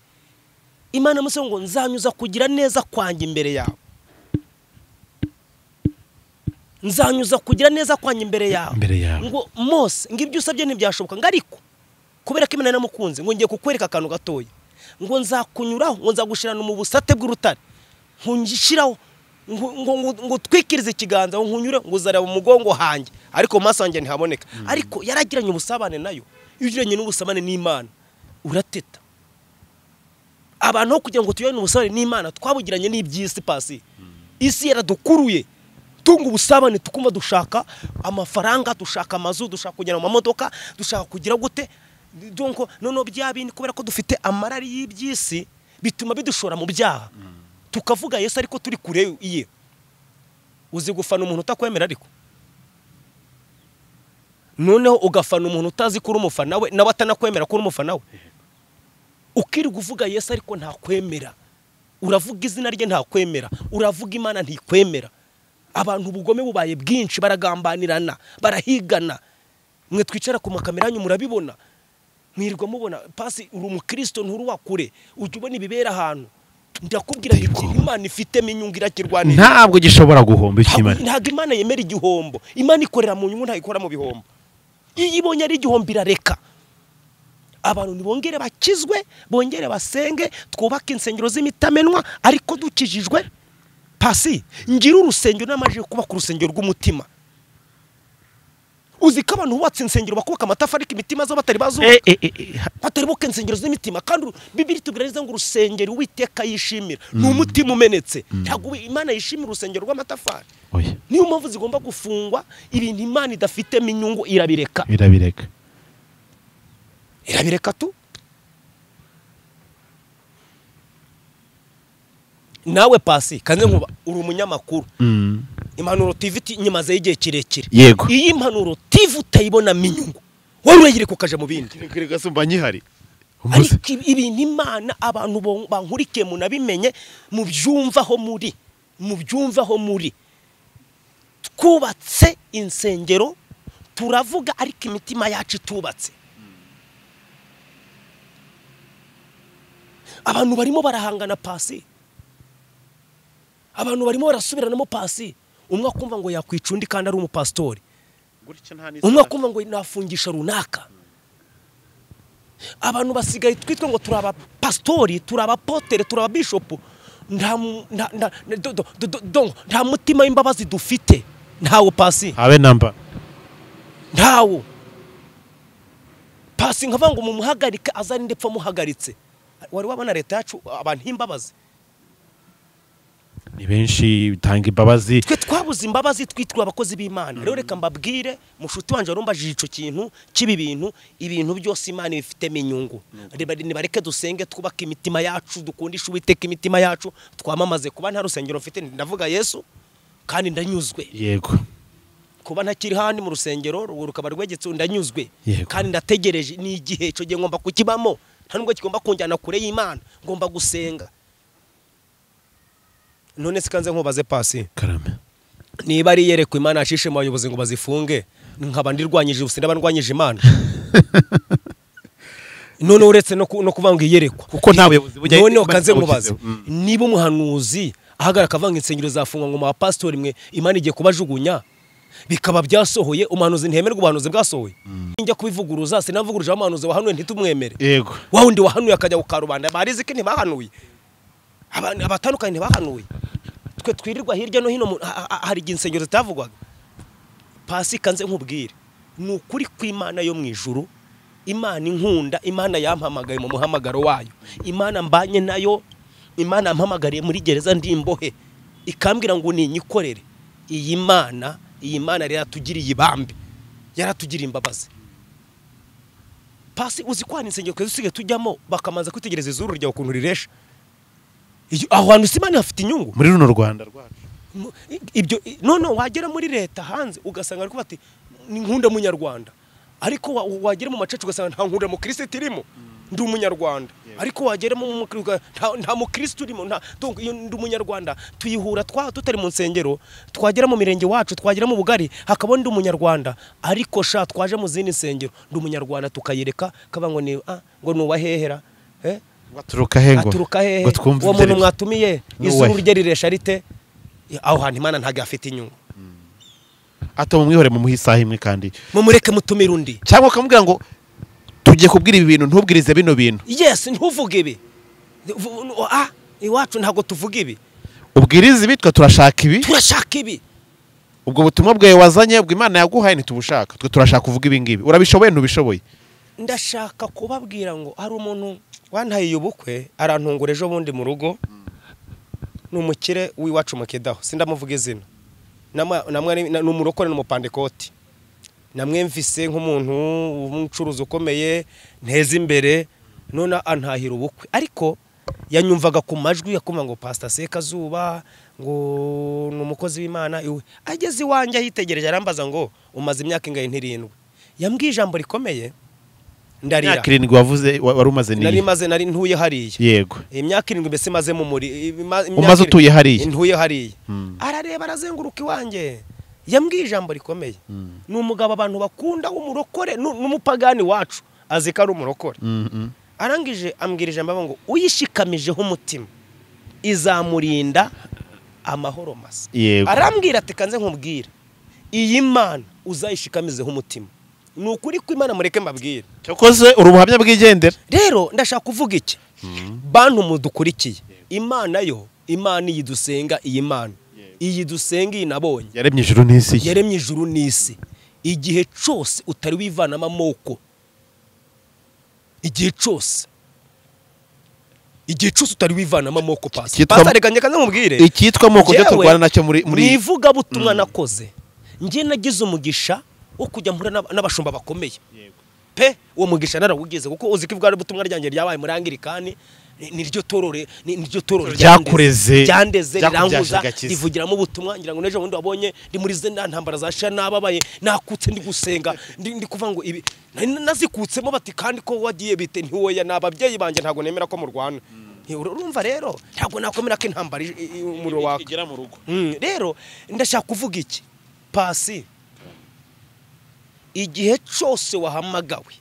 Imana Mose ngo nzanyuza kugira neza kwanjye imbere yawe, nzanyuza kugira neza kwanjye imbere yawe. Ngo Mose ngo ibyo usabye ntibyashoboka, ngo ariko kubera ko Imana namukunze ngo ngiye kukwereka akantu gatoya, ngo nzakunyuraho, ngo nzagushirana mu busate bw'urutare, nkungishiraho ngo twikirize ikiganza ngo nkunyure, ngo uzareba umugongo hanjye ariko mu maso hanjye ntihaboneka. Ariko yaragiranye ubusabane nayo. Iyo ugiranye n'ubusabane n'Imana urateta. Abantu kugira ngo tugirane ubusabane n'Imana twabugiranye n'iby'isi pasi. Isi yaradukuruye tunga ubusabane, tukumva dushaka amafaranga, dushaka amazu, dushaka kugera mu mamodoka, dushaka kugira gute. Donc noneho bya bindi kubera ko dufite amarari y'iby'isi bituma bidushora mu byaha. Tukavuga Yesu ariko turi kure iye. Uzi gufana umuntu utakwemera, ariko noneho ugafana umuntu utazi kuri umufana we, nawe atanakwemera kuri umufana we. Ukirirwa uvuga Yesu ariko ntakwemera, uravuga izina rye ntakwemera, uravuga Imana ntikwemera. Abantu ubugome bubaye bwinshi, baragambanirana, barahigana. Mwe twicara ku makamera yanyu murabibona, mwirirwa mubona pasi uri umukristo nturi wa kure, ujya ubona ibibera ahantu. Ndakubwira ngo Imana ifitemo inyungu irakirwanira, ntabwo gishobora guhomba ikimana. Ntabwo Imana yemera igihombo. Imana ikorera mu nyungu, ntayikora mu bihombo. Iyo ibonye ari igihombo irareka. Abantu nibongere bakizwe, bongere basenge, twubake insengero z'imitamenwa ariko dukijijwe. Pasi ngira urusengero n'amaje kuba ku rusengero rw'umutima. Uzi ko abantu bubatse insengero bakubaka amatafari ariko imitima zo batari bazuka. Batari buka insengero z'imitima, kandi Bibiliya itubwira neza ngo urusengero Uwiteka yishimira ni umutima umenetse. Ntabwo Imana yishimira urusengero rw'amatafari. Niyo mpamvu zigomba gufungwa. Ibintu Imana idafitemo inyungu irabireka. Irabireka. Irabireka tu. Nawe pasi kanze nkuba uri umunyamakuru. Impanuro TV nyimaze igihe kirekire. Yego. Iyi Impanuro TV utayibona minyungu, wowe urayireka ukaja mu bindi. Kireka sumba nyihari. Ariko ibintu Imana abantu bankurikiye munabimenye, mubyumvaho muri, mubyumvaho muri. Twubatse insengero turavuga ariko imitima yacu itubatse. Abantu barimo barahangana pasi, abantu barimo barasubiranamo pasi. Umwe akumva ngo yakwica undi kandi ari umupasitori, umwe akumva ngo nafungisha runaka. Abantu basigaye twitwa ngo turi abapasitori, turi abapotere, turi ababishopu, Nta mutima w'imbabazi dufite, ntawo Pasi, habe namba, ntawo Pasi. Nkavuga ngo mumuhagarike azarinde pfa muhagaritse. Wari wabona leta yacu abantu imbabazi? Ni benshi bitanga imbabazi. Twe twabuze imbabazi, twitwa abakozi b'Imana. Rero reka mbabwire, mushuti wanje warumbajije ico kintu kibi, ibintu byose Imana ibifitemo inyungu. Nibareke dusenge, twubake imitima yacu, dukundishe Uwiteka imitima yacu, twamamaze. Kuba nta rusengero mfite ndavuga Yesu kandi ndanyuzwe. Yego. Kuba ntakiri handi mu rusengero rukaba rwegetse ndanyuzwe kandi ndategereje ni igihe ico gihe ngomba kukibamo. Nta nubwo kigomba kunjyana kure y'Imana, ngomba gusenga. None sikanze nkubaze Pasi, karame, niba ari yerekwa Imana ashishe mu bayobozi ngo bazifunge, nkaba ndirwanyije ubusinda bandwanyije Imana. None uretse no kuvanga iyerekwa, kuko nta buyobozi bujya. None kanze nkubaze, niba umuhanuzi ahagarara akavanga insengero zafungwa ngo ma pastor mwe Imana igiye kubajugunya, bikaba byasohoye, umuhanuzi ntihemerwa ubuhanuzi bwasohoye. Njya kubivuguruza, sinavuguruje umuhanuzi wahanuye ntitumwemere. Yego. Wa wundi wahanuye akajya kukarubanda, bariziki ntibahanuye, abatandukanye ntibahanuye. Twe twirirwa hirya no hino, hari insengero zitavugwaga. Pasi kanze nkubwire, ni ukuri kw'Imana yo mu ijuru, Imana inkunda, Imana yampamagaye mu muhamagaro wayo, Imana mbanye nayo, Imana yampamagariye muri gereza ndi imbohe, ikambwira ngo ninyikorere. Iyi Mana, iyi Mana rero yaratugiriye ibambe, yaratugiriye imbabazi. Pasi uzi ko hari insengero twese dusigaye tujyamo bakamanza kwitegereza izuru ryawe ukuntu riresha. Aho hantu si Imana hafite inyungu muri runo Rwanda rwacu. Ibyo none wagera muri leta hanze ugasanga ariko bati ni nkunda munyarwanda, ariko wagera mu macacu ugasanga nta nkunda mu Kristo irimo. Ndi umunyarwanda, ariko wagera mu nta mu Kristo urimo. Nta donc iyo ndi umunyarwanda tuyihura twa tutari mu nsengero, twagera mu mirenge wacu, twagera mu bugari hakabona ndi umunyarwanda, ariko sha twaje mu zindi nsengero ndi umunyarwanda tukayereka kaba ngo ni ngo nubahehera aturuka he, ngo aturuka hehe, uwo muntu mwatumiye izuru rye riresha rite? Aho hantu Imana ntago afite inyungu. Ato mumwihore mumuhe isaha imwe kandi mumureke mutumire undi, cyangwa ukamubwira ngo tujye kubwira ibi bintu, ntubwirize bino bintu. Yes, ntuvuge ibi. Iwacu ntago tuvuga ibi. Ubwirize ibi, twe turashaka ibi, turashaka ibi. Ubwo butumwa bwawe wazanye ubwo Imana yaguhaye ntitubushaka, twe turashaka kuvuga ibi ngibi. Urabishoboye ntubishoboye? Ndashaka kubabwira ngo hari umuntu wantaye ubukwe arantungura ejo bundi mu rugo, ni umukire w'iwacu mukedaho, sindamuvuga izina, ni umurokore n'umupandekoti, namwemvise nk'umuntu w'umucuruzi ukomeye nteza imbere, none antahira ubukwe. Ariko yanyumvaga ku majwi yakumva ngo Pastor Sekazuba ngo ni umukozi w'Imana. Ageze iwanjye ahitegereje arambaza ngo umaze imyaka ingahe? Ntirindwi. Yambwiye ijambo rikomeye ndarira. Imyaka 7 wavuze wari umaze ni? Nari maze, nari ntuye hariya. Yego. Imyaka 7 mbese maze mu muri umaze utuye hariya. Ntuye hariya. Arareba arazenguruka iwanjye. Yambwiye ijambo rikomeye. Ni umugabo abantu bakunda w'umurokore n'umupagani wacu azi ko ari umurokore. Arangije ambwira ijambo ngo uyishikamijeho umutima izamurinda amahoro masa. Arambwira ati kanze nkubwire, iyi Mana uzayishikamizeho umutima. Ni ukuri kw'Imana, mureke mbabwire. Cyokoze uri ubuhamya bwigendera. Rero ndashaka kuvuga iki, bantu mudukurikiye, Imana yo, Imana iyi dusenga, iyi Mana iyi dusenga, iyi nabonye yaremye ijuru n'isi, yaremye ijuru n'isi. Igihe cyose utari wivanamo amoko, igihe cyose, igihe cyose utari wivanamo amoko, Pasi reka njye kanze nkubwire icyitwa amoko cyo turwana nacyo muri nivuga butumwa nakoze. Njye nagize umugisha wo kujya mpura n'abashumba bakomeye pe, uwo mugisha narawugize, kuko uzi ko ivuga butumwa ryanjye ryabaye muri Anglikani, niryo torore, niryo torore ryakureze, ryandeze, riranguza, rivugiramo ubutumwa. Ngira ngo n'ejo bundi wabonye ndi muri zenda ntambara za sha nababaye, nakutse ndi gusenga, ndi kuvuga ngo ibi nazikutsemo bati kandi ko wagiye bite? Ntiwoya n'ababyeyi banjye ntago nemera ko murwana. Urumva rero ntago nakomera ko intambara umuriro waka igera mu rugo. Rero ndashaka kuvuga iki, Pasi, igihe cyose wahamagawe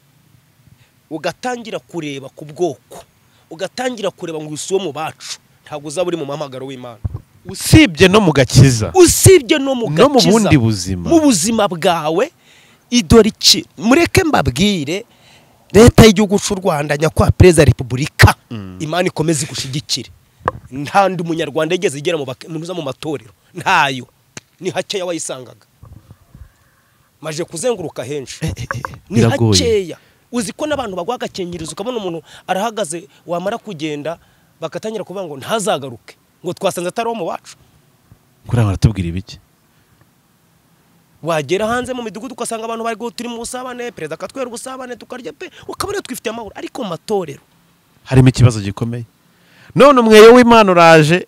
ugatangira kureba ku bwoko, ugatangira kureba ngo usuwo mu bacu, ntabwo uzaba uri mu muhamagaro w'Imana. Usibye no mu gakiza, usibye no mu gakiza, no mu bundi buzima, mu buzima bwawe. Idore iki, mureke mbabwire, leta y'igihugu cy'u Rwanda, nyakwa Perezida wa Repubulika, Imana ikomeze igushigikire. Nta ndi munyarwanda yigeze igera mu matorero, ntayo, ni hakeya wayisangaga. Maje kuzenguruka henshi ni hakeya. Uzi ko n'abantu bagwa agakingirizo, ukabona umuntu arahagaze wamara kugenda bakatangira kuvuga ngo ntazagaruke, ngo twasanze atari wo mu wacu. Kuri baratubwira ibiki? Wagera hanze mu midugudu ugasanga abantu bari turi mu busabane, perezida akatwera ubusabane tukarya pe, ukabona twifitiye amahoro. Ariko mu matorero harimo ikibazo gikomeye. None umweyo w'Imana uraje,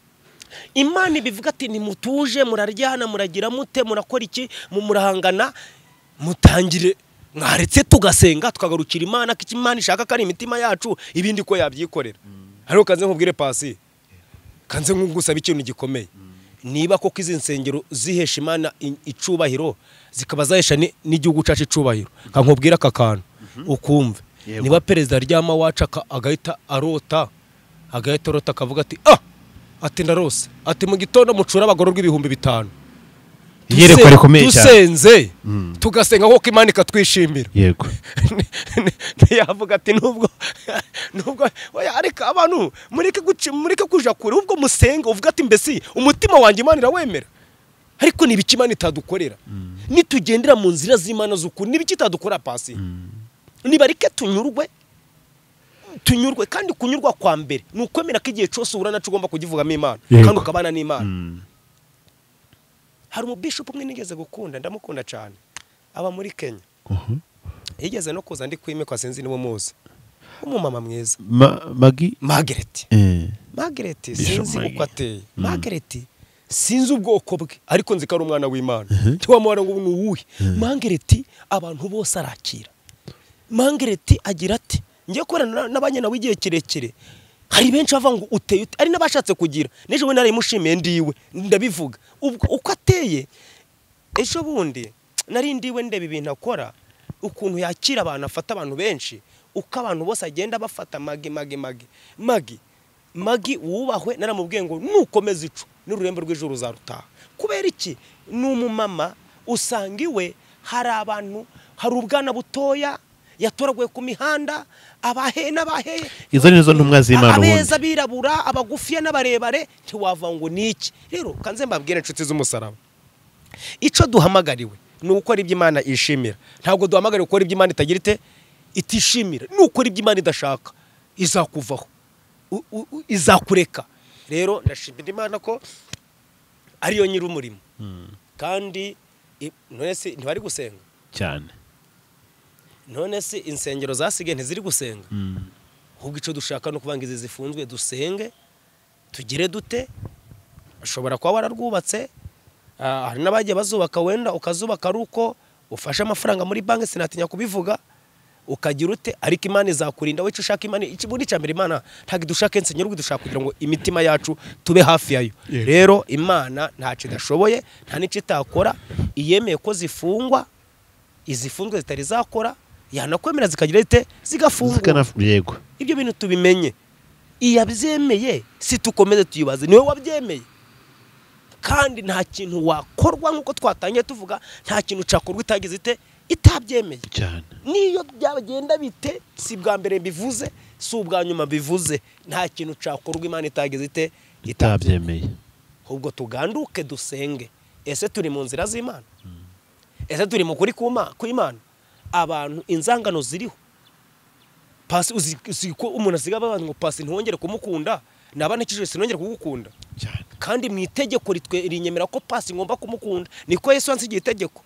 Imana ibivuga ati nimutuje, muraryana, muragira mute, murakora iki, murahangana, mutangire mwaretse tugasenga tukagarukira Imana, ko Imana ishaka ko ari imitima yacu, ibindi ko yabyikorera. Ariko kanze nkubwire pasi, kanze nkugusaba ikintu gikomeye. Niba koko izi nsengero zihesha Imana icubahiro, zikaba zahesha n'igihugu cyacu icubahiro, kankubwira aka kantu ukumve. Niba perezida aryama wacu agahita arota, akavuga ati ah, ati ndarose, ati mu gitondo mucura abagororwa 5000. Iyerekwa rikomeye cyane. Dusenze tugasenga koko Imana ikatwishimira. Yego. Yavuga ati nubwo oya, ariko abantu mureke kuja kure, ubwo musenga uvuga ati mbese umutima wanjye Imana irawemera. Ariko ni ibiki Imana itadukorera? Nitugendera mu nzira z'Imana z'ukuri, ni ibiki itadukora pasi? Nibareke tunyurwe, kandi kunyurwa kwa mbere ni ukwemera ko igihe cyose uhura naco ugomba kugivugamo Imana, kandi ukabana n'Imana. Hari umubishop umwe nigeze gukunda, ndamukunda cyane, aba muri Kenya. Yigeze no kuza ndi kwimikwa, sinzi niba muzi, umumama mwiza Magi Margaret. Margaret sinzi uko ateye. Margaret sinzi ubwoko bwe, ariko nzi ko ari umwana w'Imana. Ntiwamubara ngo ni uwuhe. Margaret abantu bose arakira. Margaret agira ati ngiye kubana n'abanyana w'igihe kirekire, hari benshi bava ngo uteye ari n'abashatse kugira. N'ejo bundi narayimushimiye ndiwe, ndabivuga uko ateye. Ejo bundi nari ndiwe ndeba ibintu akora, ukuntu yakira abantu, afata abantu benshi, uko abantu bose agenda bafata Magi Magi Magi Magi Magi wubahwe. Naramubwiye ngo nukomeza ico n'ururembo rw'ijuru uzarutaha. Kubera iki? Ni umumama usanga iwe hari abantu, hari ubwana butoya yatoraguye ku mihanda, abahe n'abahe, izo nizo ntumwa z'Imana, abeza birabura, abagufiya n'abarebare, ntiwava ngo niki. Rero kanze mbabwire inshuti z'umusaraba, ico duhamagariwe ni ukora ibyo Imana ishimira. Ntabwo duhamagariwe gukora ibyo Imana itagira ite itishimira. Ni ukora ibyo Imana idashaka, izakuvaho, izakureka. Rero ndashimira Imana ko ariyo nyiri umurimo. Kandi none se ntibari gusenga cyane? None se insengero zasigaye ntiziri gusenga? Ahubwo ico dushaka no kuvanga izi zifunzwe, dusenge tugire dute. Ashobora kuba wararwubatse, hari n'abagiye bazubaka, wenda ukazubaka ari uko ufashe amafaranga muri banki, sinatinya kubivuga, ukagira ute, ariko Imana izakurinda. Wico ushaka Imana, ikiburi cya mbere Imana ntabwo idushaka insengero, dushaka kugira ngo imitima yacu tube hafi yayo. Rero Imana ntaco idashoboye, nta n'ico itakora. Iyemeye ko zifungwa, izifunzwe zitari zakora, yanakwemera zikagira ite zigafungwa. Yego. Ibyo bintu tubimenye. Iyabyemeye si tukomeze tuyibaze, niwe wabyemeye. Kandi nta kintu wakorwa nkuko twatangiye tuvuga, nta kintu cyakorwa itagize ite itabyemeye cyane. Niyo byagenda bite, si bwa mbere bivuze, si ubwa nyuma bivuze, nta kintu cyakorwa Imana itagize ite itabyemeye. Ahubwo tuganduke dusenge. Ese turi mu nzira z'Imana? Ese turi mu kuri kw'Imana? Abantu inzangano ziriho. Pasi uzi ko umuntu asiga abantu ngo pasi ntwongere kumukunda, naba ntakijwe sinongere kugukunda. Kandi mu itegeko rinyemera ko pasi ngomba kumukunda, niko Yesu yansigiye itegeko.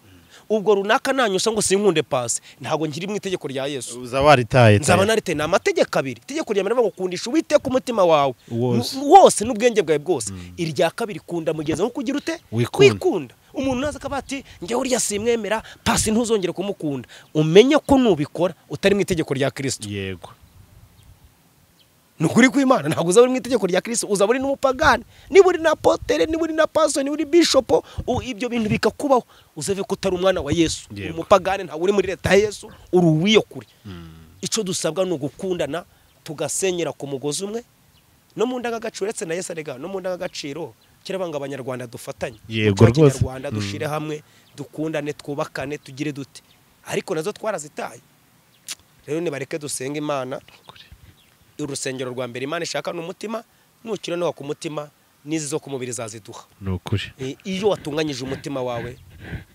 Ubwo runaka nanyusa ngo sinkunde pasi, ntabwo nkiri mu itegeko rya Yesu. Uzaba waritaye. Nzaba naritaye. Ni amategeko abiri. Itegeko rya mbere ngo kundisha Uwiteka umutima wawe wose n'ubwenge bwawe bwose. Irya kabiri kunda mugenzi wawe kugira ute wikunda. Umuntu naza akaba ati njye urya simwemera, pasi ntuzongere kumukunda, umenye ko nubikora utari mu itegeko rya Kristo. Yego. Nukuri kw'Imana ntabwo uzaba uri mu itegeko rya Kristo, uzaba uri n'umupagani. Niba uri na apotere, niba uri na pastor, niba uri bishop, ibyo bintu bikakubaho, uzave ko utari umwana wa Yesu. Umupagani ntabwo uri muri leta ya Yesu, uri uwiyo kure. Ico dusabwa ni ugukundana, tugasenyera ku mugozi umwe. No mu ndangagaciro uretse na Yesu arega, no mu ndangagaciro kirabanga abanyarwanda dufatanye. Yego rwose. Abanyarwanda dushire hamwe, dukundane, twubakane, tugire dute. Ariko nazo twarazitaye. Rero nibareke dusenge Imana. Urusengero rwa mbere Imana ishaka n'umutima, Nukiranuka ku mutima n'izi zo ku mubiri zaziduha. Ni ukuri. Iyo watunganyije umutima wawe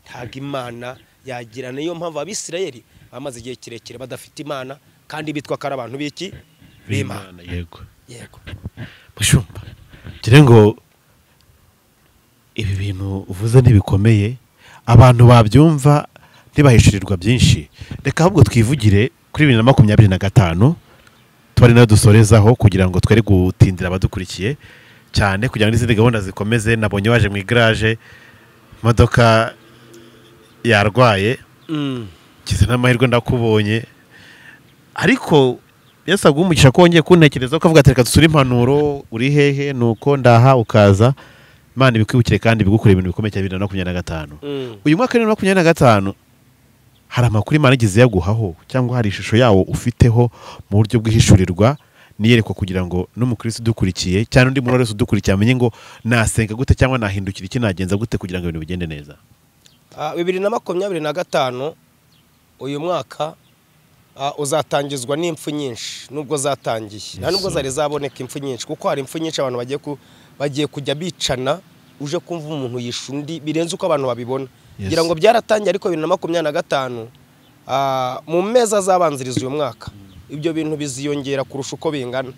ntago Imana yagira. Niyo mpamvu Abisirayeli bamaze igihe kirekire badafite Imana kandi bitwa ko ari abantu b'iki? B'Imana. Yego. Yego. Mushumba, ngira ngo ibi bintu uvuze ntibikomeye, abantu babyumva ntibahishirirwa byinshi. Reka ahubwo twivugire kuri 2025 tubari nayo dusorezaho kugira ngo twere gutindira abadukurikiye cyane, kugira ngo n'izindi gahunda zikomeze. Nabonye waje mu igaraje imodoka yarwaye, kize n'amahirwe ndakubonye, ariko Yesu aguha umugisha ko wongeye kuntekereza ukavuga ati reka dusure impanuro, uri hehe? Nuko ndaha ukaza. Imana ibikwibukire kandi ibigukorere ibintu bikomeye cyane 2025. Uyu mwaka wa 2025 hari amakuru Imana igeze yaguhaho cyangwa hari ishusho yawo ufiteho mu buryo bw'ihishurirwa niyerekwa, kugira ngo n'umukristo udukurikiye cyangwa undi muntu wese udukurikiye amenye ngo nasenga gute cyangwa nahindukira iki, nagenza gute kugira ngo ibintu bigende neza? 2025 uyu mwaka uzatangizwa n'impfu nyinshi, nubwo zatangiye. Nta nubwo zari zaboneka impfu nyinshi, kuko hari impfu nyinshi abantu bagiye kujya bicana, uje kumva umuntu yisha undi birenze uko abantu babibona. Ngira ngo byaratangiye, ariko 2025 mu mezi azabanziriza uyu mwaka ibyo bintu biziyongera kurusha uko bingana.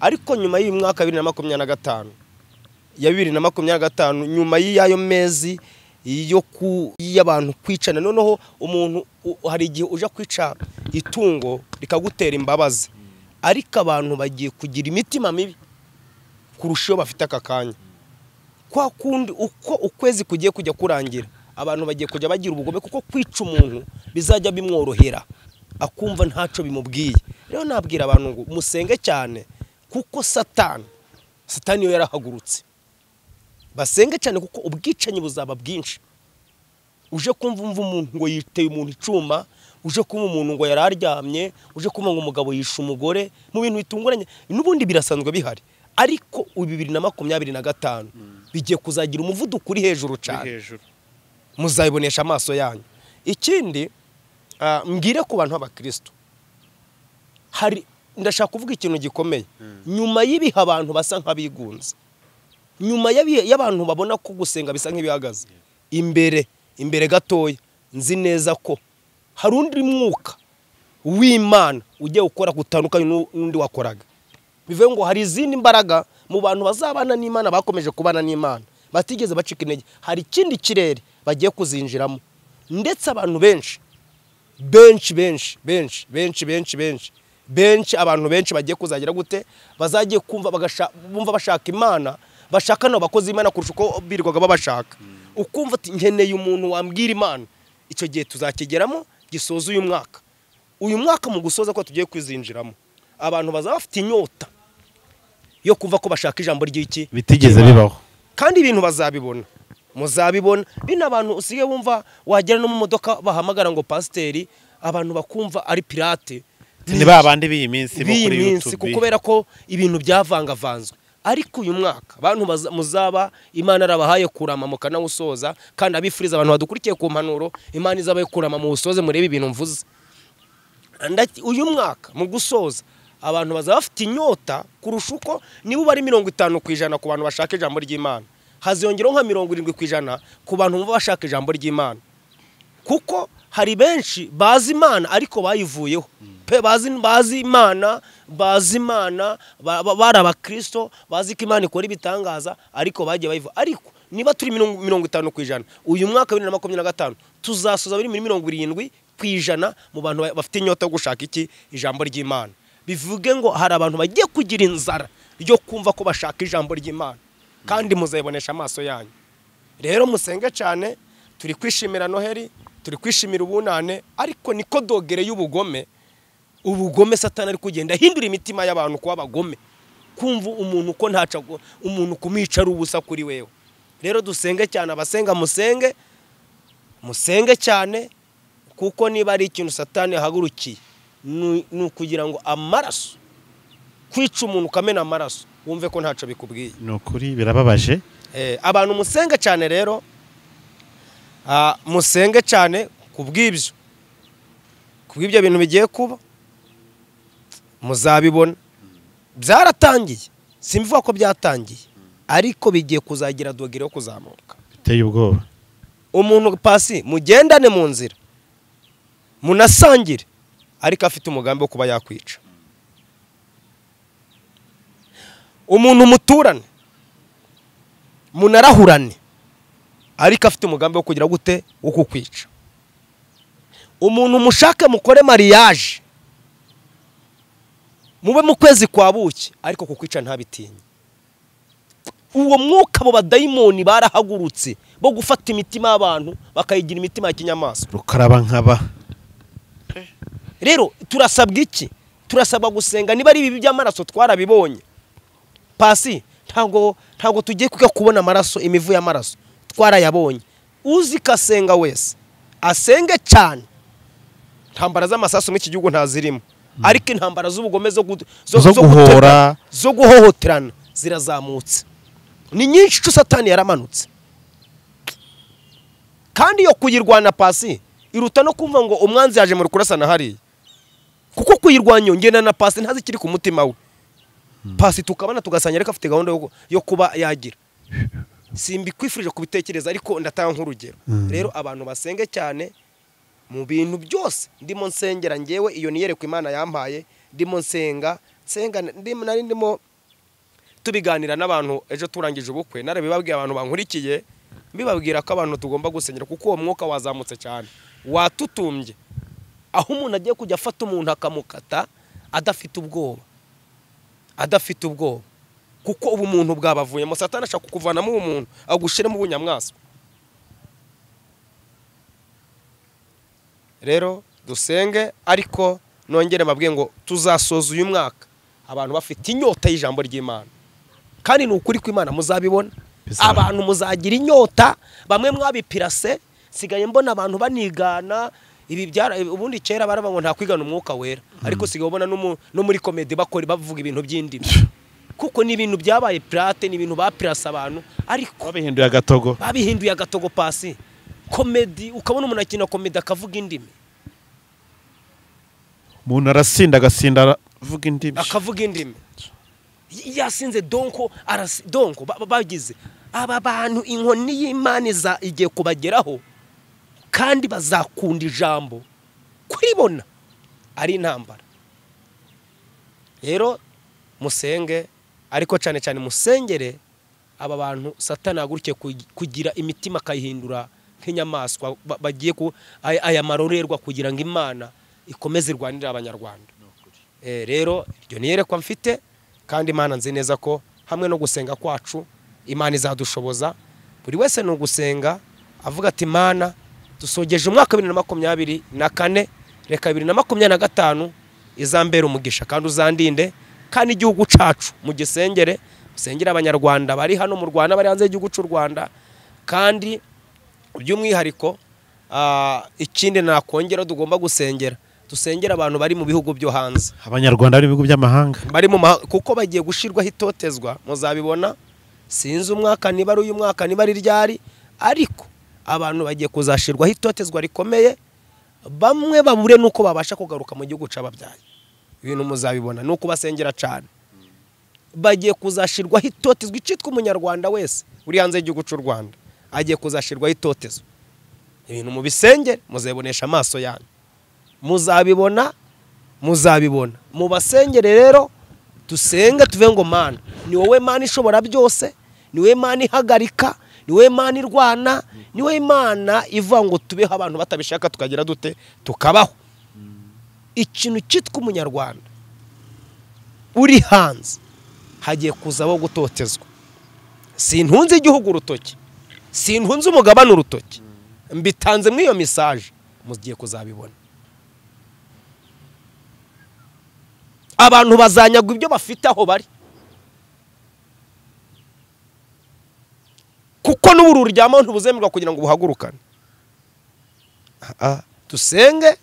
Ariko nyuma y'uyu mwaka 2025 ya 2025, nyuma y'ayo mezi yo y'abantu kwicana, noneho umuntu hari igihe uja kwica itungo rikagutera imbabazi, ariko abantu bagiye kugira imitima mibi kurusha iyo bafite aka kanya. Kwa kundi uko ukwezi kugiye kujya kurangira, abantu bagiye kujya bagira ubugome, kuko kwica umuntu bizajya bimworohera akumva ntaco bimubwiye. Rero nabwira abantu ngo musenge cyane, kuko Satani yo yarahagurutse. Basenge cyane kuko ubwicanyi buzaba bwinshi. Uje kumva umuntu ngo yiteye umuntu icuma, uje kumva umuntu ngo yararyamye, uje kumva ngo umugabo yishe umugore, mu bintu bitunguranye n'ubundi birasanzwe bihari. Ariko 2025 bigiye kuzagira umuvuduko uri hejuru cyane, muzayibonesha amaso yanyu. Ikindi mbwire ku bantu b'abakristo, hari ndashaka kuvuga ikintu gikomeye. Nyuma y'ibihe abantu basa nk'abigunze, nyuma y'abantu babona ko gusenga bisa nk'ibihagaze, imbere gatoya nzi neza ko hari undi mwuka w'Imana ugiye gukora gutandukanye n'undi wakoraga. Bivuye ngo hari izindi mbaraga mu bantu bazabana n'Imana, bakomeje kubana n'Imana batigeze bacika intege, hari ikindi kirere bagiye kuzinjiramo. Ndetse abantu benshi benshi benshi benshi benshi benshi benshi benshi abantu benshi bagiye kuzagira gute, bazagiye kumva bumva bashaka Imana, bashaka no bakoze Imana kurusha uko birirwaga babashaka. Ukumva ati nkeneye umuntu wambwira Imana. Icyo gihe tuzakigeramo gisoza uyu mwaka. Uyu mwaka mu gusoza ko tugiye kwizinjiramo, abantu bazaba bafite inyota yo kumva ko bashaka ijambo ry'iki bitigeze bibaho, kandi ibintu bazabibona, muzabibona. Bino abantu usigaye wumva wagera no mu modoka bahamagara ngo pasiteri, abantu bakumva ari pirate. Ni babandi b'iyi minsi bo kuri YouTube, kubera ko ibintu byavangavanzwe. Ariko uyu mwaka abantu muzaba Imana arabahaye kurama mukanawusoza, kandi abifuriza abantu badukurikiye ku mpanuro, Imana izabaye kurama mu busoze murebe ibintu mvuze. Uyu mwaka mu gusoza abantu bazaba bafite inyota kurusha uko niba bari 50% ku bantu bashaka ijambo ry'Imana, haziyongeraho nka 70% ku bantu bumva bashaka ijambo ry'Imana. Kuko hari benshi bazi Imana ariko bayivuyeho pe, bazi Imana, bazi Imana, bari abakristo, bazi ko Imana ikora ibitangaza, ariko bagiye bayivuye. Ariko niba turi 50%, uyu mwaka wa 2025 tuzasoza biri muri 70% mu bantu bafite inyota yo gushaka iki ijambo ry'Imana. Bivuge ngo hari abantu bagiye kugira inzara ryo kumva ko bashaka ijambo ry'Imana, kandi muzayibonesha amaso yanyu. Rero musenge cyane, turi kwishimira Noheli, turi kwishimira ubunane, ariko niko dogere y'ubugome. Ubugome Satani ari kugenda ahindura imitima y'abantu kuba abagome, kumva umuntu ko ntaca umuntu kumica ari ubusa kuri wewe. Rero dusenge cyane, abasenga musenge, musenge cyane, kuko niba ari ikintu Satani yahagurukiye ni ukugira ngo amaraso, kwica umuntu ukamena amaraso, wumve ko ntaco bikubwiye. Ni ukuri birababaje. Abantu musenge cyane rero, musenge cyane kubw'ibyo, kubw'ibyo bintu bigiye kuba muzabibona. Byaratangiye, Simvuga ko byatangiye ariko bigiye kuzagira dogere yo kuzamuka. Biteye ubwoba. Umuntu pasi mugendane mu nzira munasangire ariko afite umugambi wo kuba yakwica. Umuntu muturane munarahurane ariko afite umugambi wo kugira gute wo kukwica. Umuntu mushake mukore mariage mube mu kwezi kwa buki ariko kukwica ntabitinye. Uwo mwuka bo badayimoni barahagurutse bo gufata imitima y'abantu bakayigira imitima ya kinyamaswa. Rukaraba nkaba. Rero turasabwa iki? Turasabwa gusenga. Niba ari ibi by'amaraso twarabibonye. Pasi ntago tugiye kujya kubona amaraso, imivu y'amaraso twarayabonye. Uzi kasenga wese asenge cyane. Intambara z'amasasu mu iki gihugu ntazirimo, ariko intambara z'ubugome zo guhora zo guhohoterana zirazamutse. Ni nyinshi cyo Satani yaramanutse. Kandi yo kuyirwana pasi iruta no kumva ngo umwanzi yaje mu kurasana hariya. Kuko kuyirwanya ngena na pasi ntazi kiri ku mutima we. Pasi tukabana tugasanya ariko afite gahunda yo kuba yagira. Simbikwifurije kubitekereza ariko ndatanga nk'urugero. Rero abantu basenge cyane mu bintu byose. Ndimo nsengera ngewe iyo niyerekwa Imana yampaye, ndimo nsenga nari ndimo tubiganira n'abantu ejo turangije ubukwe, narabibabwiye abantu bankurikiye, mbibabwira ko abantu tugomba gusengera kuko uwo mwuka wazamutse cyane watutumbye, aho umuntu agiye kujya afata umuntu akamukata adafite ubwoba, adafite ubwoba, kuko ubumuntu bwabavuyemo. Satani ashaka kukuvanamo ubumuntu agushiremo ubunyamwaswa. Rero dusenge, ariko nongere mbabwiye ngo tuzasoza uyu mwaka abantu bafite inyota y'ijambo ry'Imana. Kandi ni ukuri kw'Imana muzabibona. Abantu muzagira inyota, bamwe mwabipirase, sigaye mbona abantu banigana ibi byara. Ubundi kera baraba ngo nta kwigana umwuka wera, ariko sigaye ubona no muri comedy bakora bavuga ibintu by'indimi. Kuko ni ibintu byabaye pirate, ni ibintu bapirase abantu, ariko babihinduye agatogo. Babihinduye agatogo pasi. Comedy ukabona umuntu akina comedy akavuga indimi. Umuntu arasinda agasinda avuga indimi. Akavuga indimi. Yasinze donko donko bagize aba bantu inkoni y'Imana iza igiye kubageraho, kandi bazakunda ijambo kuribona ari intambara. Rero musenge, ariko cyane cyane musengere aba bantu Satani agurukiye kugira imitima akayihindura nk'inyamaswa, bagiye ku aya marorerwa kugira ngo Imana ikomeze irwanire abanyarwanda. Rero iryo niyerekwa mfite, kandi Imana nzi neza ko hamwe no gusenga kwacu Imana izadushoboza. Buri wese ni ugusenga avuga ati Imana dusogeje umwaka 2024, reka 2025 izambera umugisha kandi uzandinde, kandi igihugu cacu mugisengere, musengere abanyarwanda bari hano mu Rwanda, bari hanze y'igihugu cy'u Rwanda. Kandi by'umwihariko ikindi nakongera tugomba gusengera, dusengera abantu bari mu bihugu byo hanze, abanyarwanda bari mu bihugu by'amahanga bari mu kuko bagiye gushirwaho itotezwa, muzabibona. Sinzi umwaka niba ari uyu mwaka niba ari ryari, ariko abantu bagiye kuzashirwaho itotezwa rikomeye, bamwe babure nuko babasha kugaruka mu gihugu c'ababyaye. Ibintu muzabibona nuko basengera cyane. Bagiye kuzashirwaho itotezwa, icitwa umunyarwanda wese uri hanze y'igihugu cy'u Rwanda agiye kuzashirwaho itotezwa. Ibintu mubisengere, muzabonesha amaso yanyu, muzabibona, muzabibona. Mubasengere rero, dusenge tuve ngo Mana ni wowe Mana ishobora byose, ni wowe Mana ihagarika, ni wowe Mana irwana, ni wowe Mana ivuga ngo tubeho abantu batabishaka tukagira dute tukabaho. Ikintu cyitwa umunyarwanda uri hanze hagiye kuzaho gutotezwa. Sintunze igihugu urutoki, sintunze umugabane urutoki, mbitanze muri iyo message, mugiye kuzabibona. Abantu bazanyagwa ibyo bafite aho bari, kuko n'uburu ryama ntubuzemerwa kugira ngo buhagurukane. Dusenge,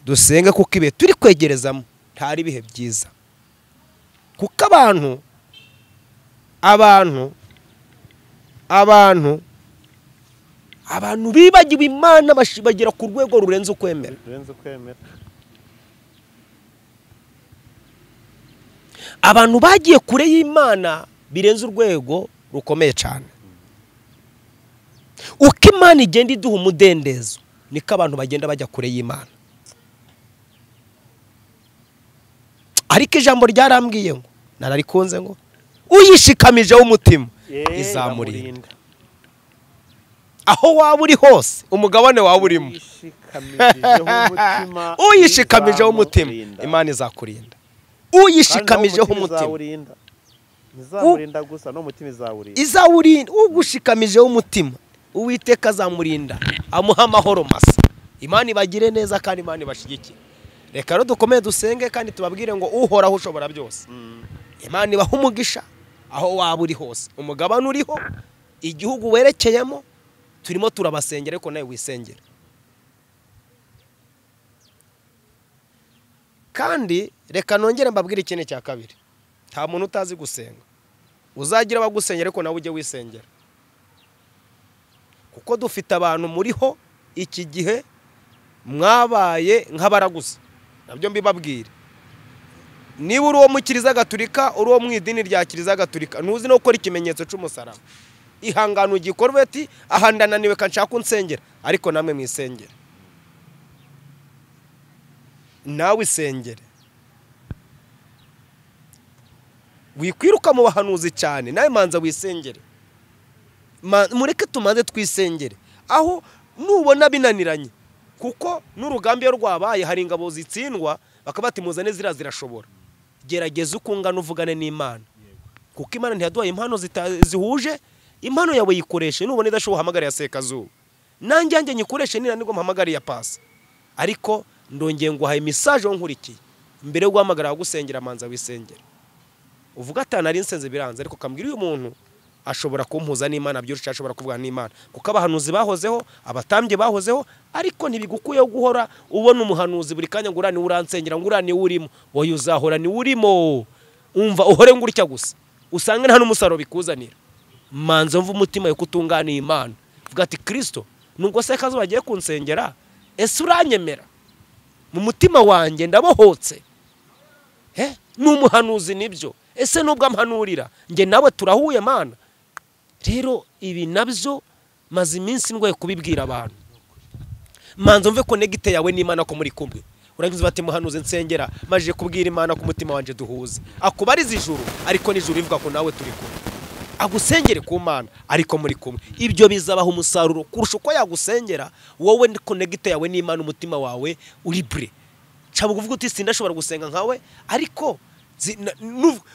dusenge kuko ibe turi kwegerezamo ntari ibihe byiza, kuko abantu abantu abantu abantu bibagiwe Imana bagera ku rwego rurenze ukwemera. Abantu bagiye kure y'Imana birenze urwego rukomeye cyane. Uko Imana igenda iduha umudendezo niko abantu bagenda bajya kure y'Imana. Ariko ijambo ryarambwiye ngo nararikunze ngo uyishikamijeho umutima izamurinda. Aho waba uri hose umugabane waba urimo uyishikamijeho umutima Imana izakurinda. Uyishikamijeho umutima izamurinda gusa no mutima izawurinda. Izawurinda ugushikamijeho umutima Uwiteka azamurinda amuha amahoro masa. Imana ibagire neza kandi Imana ibashigikire. Reka rero dukomeye dusenge kandi tubabwire ngo Uhoraho ushobora byose. Imana ibaha umugisha aho waba uri hose, umugabane uriho, igihugu werekeyemo, turimo turabasengera ariko nawe wisengera. Kandi reka nongere mbabwire ikintu cya kabiri. Nta muntu utazi gusenga. Uzagira abagusengera ariko nawe ujye wisengera. Kuko dufite abantu muriho iki gihe mwabaye nk'abaraguza. Nabyo mbibabwire. Niba uri uwo mu Kiliziya Gatulika, uri uwo mu idini rya Kiliziya Gatulika, ntuzi no gukora ikimenyetso cy'umusaraba. Ihangano ugikorwe ati aha ndananiwe ka nshaka unsengera, ariko namwe mwisengera. Nawe isengere. Wikwiruka mu bahanuzi cyane, nawe manza wisengere. Mureke tumanze twisengere. Aho nubona binaniranye, kuko n'urugamba iyo rwabaye hari ingabo zitsindwa bakaba bati muzane zira zirashobora. Gerageza uko ungana uvugane n'Imana. Kuko Imana ntiyaduhaye impano zihuje, impano yawe yikoreshe nubona idashoboka hamagara ya Sekazuba. Nanjye yanjye nyikoreshe ninanirwa mpamagara ya Pasi. Ariko ndongeye nguhaye message nkurikiye. Mbere yo guhamagara agusengera manza wisengera. Uvuga ati nari nsenze biranze ariko kambwira uyu muntu ashobora kumpuza n'Imana byoroshye, ashobora kuvuga n'Imana. Kuko abahanuzi bahozeho, abatambye bahozeho, ariko ntibigukuyeho guhora ubona umuhanuzi buri kanya ngo urani uransengera ngo urani urimo, wowe uzahora ni urimo. Umva uhore ngurutya gusa usange nta n'umusaruro bikuzanira. Manza mva umutima yo kutunganiye Imana. Vuga ati Kristo nubwo Sekazuba bagiye kunsengera, ese uranyemera? Mu mutima wanjye ndabohotse. N'umuhanuzi nibyo. Ese nubwo ampanurira nge nawe turahuye Mana. Rero ibi nabyo maze iminsi ndwaye kubibwira abantu. Manza mve konegite yawe n'Imana ko muri kumwe. Urangiza bati muhanuze nsengera maje kubwira Imana ko umutima wanje duhuze. Akubariza ijuru ariko n'ijuru rivuga ko nawe turi kumwe. Agusengere ku Mana ariko muri kumwe. Ibyo bizabaha umusaruro kurusha uko yagusengera wowe konegite yawe n'Imana umutima wawe uri bre. Cyangwa uvuga uti sindashobora gusenga nkawe ariko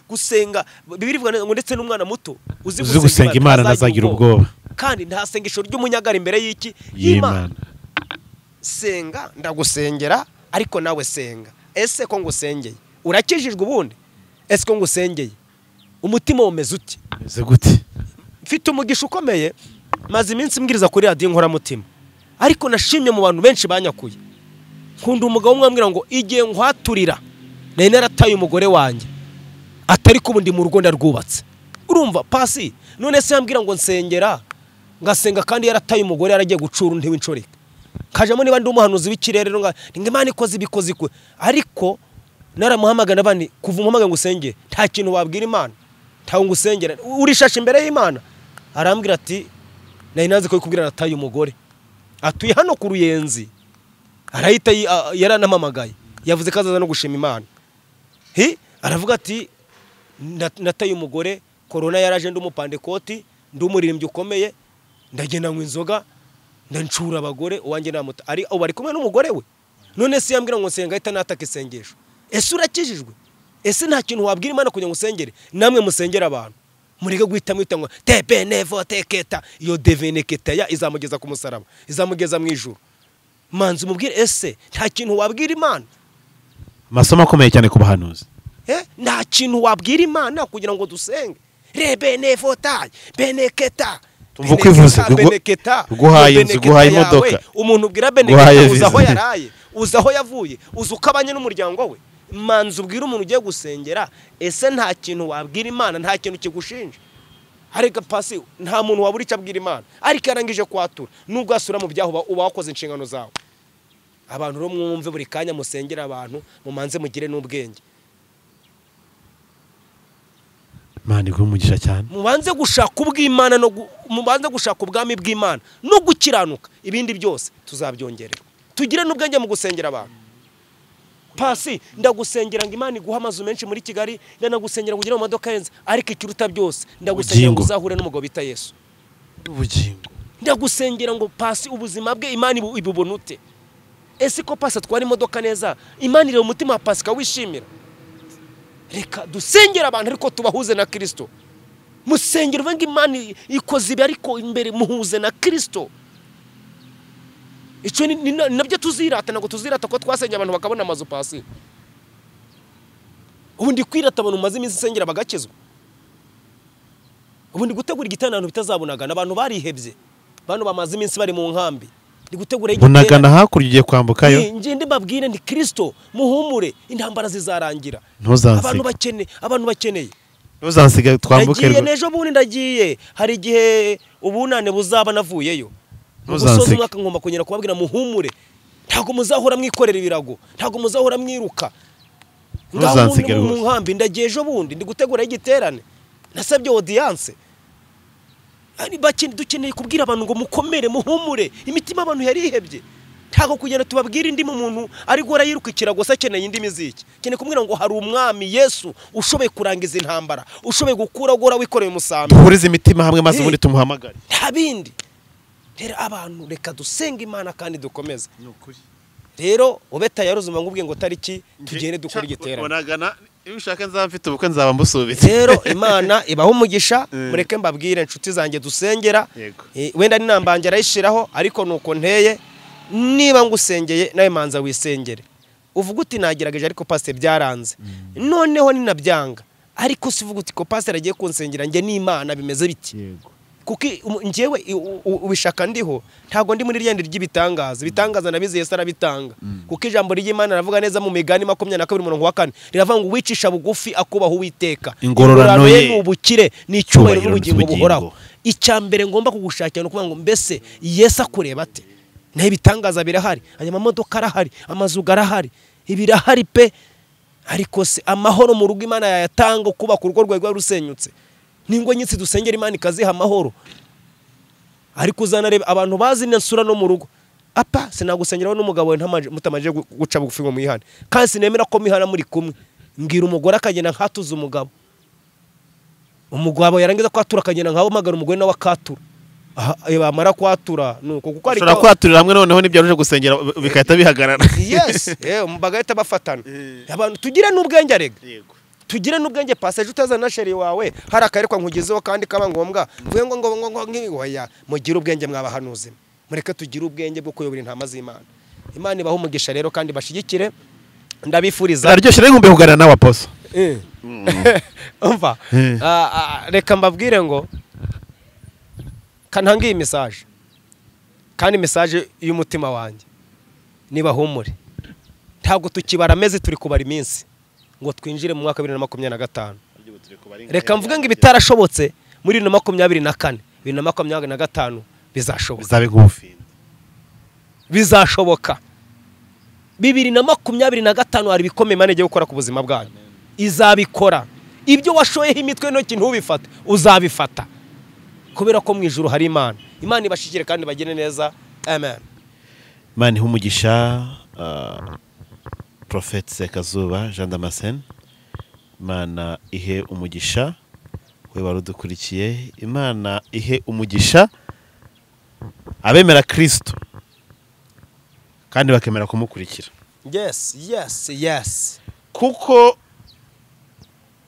gusenga Bibiliya ivuga ngo ndetse n'umwana muto uzi gusenga Imana ntazagira ubwoba. Kandi nta sengesho ry'umunyagara imbere y'iki y'Imana. Senga ndagusengera ariko nawe senga. Ese ko ngusengeye urakijijwe ubundi? Ese ko ngusengeye umutima womeze uti? Meze gute? Mfite umugisha ukomeye, maze iminsi mbwiriza kuri radio Inkoramutima. Ariko nashimye mu bantu benshi banyakuye. Nkunda umugabo umwe ambwira ngo igihe nkwaturira nari narataye umugore wanjye atari ko ubundi mu rugo ndarwubatse. Urumva Pasi none se yambwira ngo nsengera ngasenga kandi yarataye umugore yaragiye gucura undi w'inshoreke. Kajamo niba ndi umuhanuzi w'ikirere ngo Imana ikoze ibikoze ikwe, ariko naramuhamagana bani kuva umuhamagara ngo usenge nta kintu wabwira Imana, nta ngo usengera urishashe imbere y'Imana. Arambwira ati nari nazi ko kubwira nataye umugore atuye hano ku Ruyenzi. Arahita yaranamamagaye yavuze ko azaza no gushima Imana. Aravuga ati nataye umugore, korona yaraje ndi umupandekoti, ndi umuririmbyi ukomeye, ndagenda nywa inzoga ndancura abagore uwanjye namuta ari ubu ari kumwe n'umugore we. None se yambwira ngo nsenga ahita nataka isengesho. Ese urakijijwe? Ese nta kintu wabwira Imana kugira ngo usengere? Namwe musengera abantu mureke guhita mwita ngo tebenevo teketa, iyo deveneketa ya izamugeza ku musaraba, izamugeza mu ijuru. Manzi umubwire ese nta kintu wabwira Imana? Amasomo akomeye cyane ku bahanuzi. Nta kintu wabwira Imana kugira ngo dusenge. Rebenevotai beneketa Tumva uko ivuze guhaye inzu, guhaye imodoka. Umuntu ubwira beneketa uza aho yaraye, uza aho yavuye, uza uko abanye n'umuryango we. Manzi ubwira umuntu ugiye gusengera ese nta kintu wabwira Imana, nta kintu kigushinja. Ariko Pasi nta muntu wabura icyo abwira Imana, ariko yarangije kwatura nubwo asura mu byaho uba wakoze inshingano zawe. Abantu ro mwumve buri kanya musengera abantu mumanze mugire n'ubwenge. Imana iguhe umugisha cyane. Mubanze gushaka ubw'Imana no mubanze gushaka ubwami bw'Imana no gukiranuka, ibindi byose tuzabyongererwa. Tugire n'ubwenge mu gusengera abantu. Pasi ndagusengera ngo Imana iguhe amazu menshi muri Kigali, ndanagusengera ngo ugire mu modoka yenze, ariko ikiruta byose ndagusengera ngo uzahure n'umugabo bita Yesu. Ubugingo. Ndagusengera ngo pasi ubuzima bwe Imana ibubonute. Ese ko pasi atwara imodoka neza, Imana ireba umutima wa pasi ikawishimira. Reka dusengera abantu ariko tubahuze na Kristo. Musengera uvuge ngo Imana ikoze ibi ariko imbere muhuze na Kristo. Icyo ni nabyo tuzirata, ntabwo tuzirata ko twasengera abantu bakabona amazu pasi. Ubundi kwirata abantu maze iminsi isengera bagakizwa. Ubundi gutegura igitanda abantu bitazabonagana, abantu barihebye. Bano bamaze iminsi bari mu nkambi. Ndi gutegura igitanda. Bunagana hakurya ugiye kwambukayo. Ngende mbabwire nti Kristo muhumure, intambara zizarangira. Abantu bakene, abantu bakeneye. Ntuzansiga twambuke. Ndagiye nejo bundi ndagiye. Hari igihe ubunane buzaba navuyeyo. Gusoza umwaka ngomba kongera kubabwira muhumure. Ntago muzahora mwikorera ibirago, ntago muzahora mwiruka. Ntuzansiga mu nkambi ndagiye ejo bundi ndi gutegura igiterane. Nasabye audience. Ari bakindi dukeneye kubwira abantu ngo mukomere muhumure, imitima abantu yarihebye. Ntago kugenda tubabwira indi muntu ari gora yiruka ikirago se akeneye indi miziki. Keneye kumwira ngo hari umwami Yesu ushoboye kurangiza intambara, ushoboye gukura gora wikoreye umusambi. Duhurize imitima hamwe maze ubundi tumuhamagare. Nta bindi. Rero abantu reka dusenga Imana kandi dukomeze. Rero ubeta yaruzuma ngubwiye ngo tariki tugende dukora igiterane. Bonagana iyo ushaka nzaba mfite ubukwe nzaba mbusubitse. Rero Imana ibaho umugisha, mureke mbabwire inshuti zanjye dusengera. Wenda ninambanje arayishiraho ariko nuko nteye, niba ngusengeye nawe manza wisengere. Uvuga uti nagerageje ariko pastor byaranze. Noneho ninabyanga ariko sivuga uti ko pastor agiye kunsengera nge n'Imana bimeze biti. Kuko njyewe ubishaka ndiho ntago ndi muri ryandi ry'ibitangaza, ibitangaza nabize Yesu arabitanga. Kuko ijambo ry'Imana ravuga neza mu migani 22 umurongo wa 4 riravuga ngo uwicisha bugufi akubaho Uwiteka, ingororano ye ni ubukire ni icyubahiro n'ubugingo buhoraho. Icya mbere ngomba kugushakira no kuvuga ngo mbese Yesu akureba ate? Naho ibitangaza birahari, aya mamodoka arahari, amazu arahari, ibirahari pe, ariko se amahoro mu rugo Imana yayatanga kubaka urugo rwawe rusenyutse. Ningo nyitsi dusengera Imana ikaziha amahoro. Ariko uzanareba abantu bazi nensura no mu rugo. Apa sinagusengeraho n'umugabo we mutamaje guca bugufi ngo mwihane. Kandi sinemera ko mihana muri kumwe. Mbwira umugore akagenda nkatuza umugabo. Umugabo yarangiza kwatura akagenda nkaho magara umugore nawe akatura. Aha bamara kwatura nuko kuko ariko ushobora kwaturira hamwe noneho nibyo aruje gusengera bikahita bihagarara. Yes, bagahita bafatana. Abantu tugire n'ubwenge arega. Yego. Tugire n'ubwenge passage utazana na sheri wawe hari akarekwa nkugezeho kandi kaba ngombwa mvuye ngo ngo ngo ngihoya mugire ubwenge mwabahanuzi. Mureke tugire ubwenge bwo kuyobora intama z'Imana. Imana ibaho umugisha rero kandi bashigikire, ndabifuriza. Araryoshye rero nkumbe kuganira nawe aposo. Umva reka mbabwire ngo kantangiye message kandi message y'umutima wanjye niba humure. Ntabwo tukibara amezi turi kubara iminsi ngo twinjire mu mwaka 2025. Reka mvuge ngo ibitarashobotse muri 2024, 2025 bizashoboka. Bizabe nk'ubufindo. Bizashoboka. 2025 hari ibikomeye Imana igiye gukora ku buzima bwanyu. Izabikora. Ibyo washoyeho imitwe ntoki ntubifate, uzabifata. Kubera ko mu ijuru hari Imana. Imana ibashikire kandi bagene neza. Amen. Imana ihe umugisha Prophet Sekazuba Jean Damascene. Imana ihe umugisha we warudukurikiye. Imana ihe umugisha abemera Kristo kandi bakemera kumukurikira. Yes, yes, yes. Kuko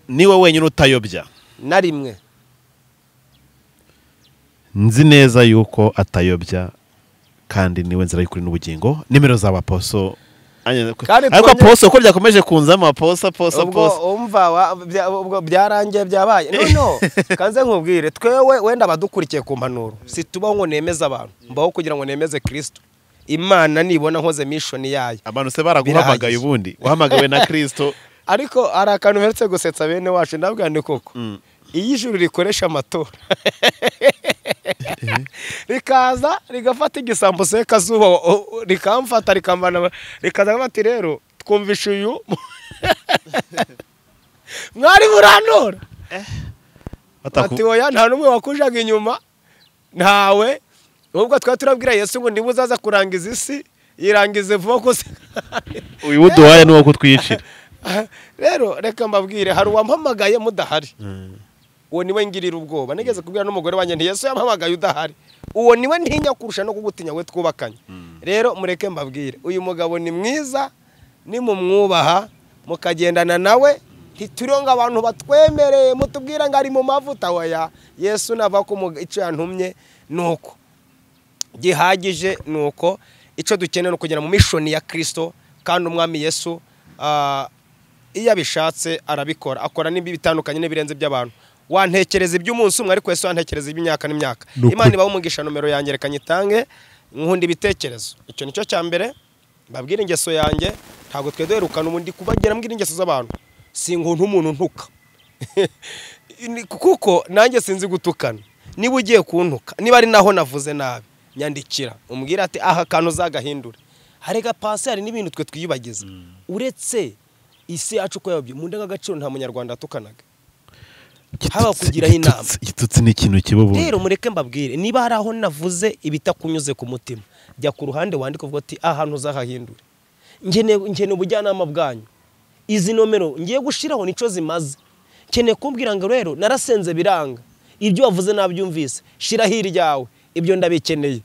niwe wenyine utayobya na rimwe. Nzi neza yuko atayobya kandi niwe nzira y'ukuri n'ubugingo. Nimero za aposo. Ariko aposo ko byakomeje kunzamo aposo aposo aposo. Umva ubwo byarangiye byabaye. No kanze nkubwire twewe wenda abadukurikiye ku mpanuro situbaho ngo nemeze abantu, mbaho kugira ngo nemeze Kristo. Imana nibona nkoze mission yayo. Abantu se baraguhamagaye ubundi wahamagawe na Kristo. Ariko hari akantu heretse gusetsa bene wacu ndabwira ni koko. Iyo ijuru rikoresha amatora rikaza rigafata igisambo Sekazuba rikamfata rikamvana rikaza bati rero twumvisha uyu mwari murantora. Ati oya, nta n'umwe wakujaga inyuma, ntawe. Ubwo twari turabwira Yesu ngo niba uzaza kurangiza isi yirangize vuba ko uyu uduhaye nuwo kutwicira. Rero reka mbabwire, hari uwampamagaye mudahari, uwo niwe ngirira ubwoba. Nigeze kubwira n'umugore wanjye nti Yesu yampamagaye udahari, uwo niwe ntinya kurusha no kugutinya we twubakanye. Rero mureke mbabwire, uyu mugabo ni mwiza, nimumwubaha mukagendana nawe, ntituriho ngo abantu batwemereye mutubwira ngo ari mu mavuta. Oya, Yesu nava ko icyo yantumye nuko gihagije, nuko icyo dukeneye no kugera mu mishoni ya Kristo. Kandi umwami Yesu iyo abishatse arabikora, akora n'imbi bitandukanye n'ibirenze by'abantu. Wantekereza iby'umunsi umwe, ariko Yesu wantekereza iby'imyaka n'imyaka. Imana ibahe umugisha. Nomero yanjye reka nyitange, nkunda ibitekerezo. Icyo nicyo cya mbere, mbabwire ingeso yanjye, ntabwo twe duherukana ubundi kubagera mbwira ingeso z'abantu. Sinkunda umuntu ntuka kuko nanjye sinzi gutukana. Niba ugiye kuntuka, niba ari naho navuze nabi, nyandikira umbwira ati aha kantu uzagahindure. Harega pasi, hari n'ibintu twe twiyibagiza. Uretse isi yacu ko yabyo mu ndangagaciro nta munyarwanda atukanaga, haba kugiraho inama. Igitutsi ni ikintu kibubu. Rero mureke mbabwire, niba hari aho navuze ibitakunyuze ku mutima, jya ku ruhande wandike uvuga ati aha ntuzahahindure, nkeneye ubujyanama bwanyu. Izi nomero ngiye gushiraho nico zimaze. Nkeneye kumbwira ngo rero narasenze biranga, ibyo wavuze nabyumvise, shira hiryawe, ibyo ndabikeneye.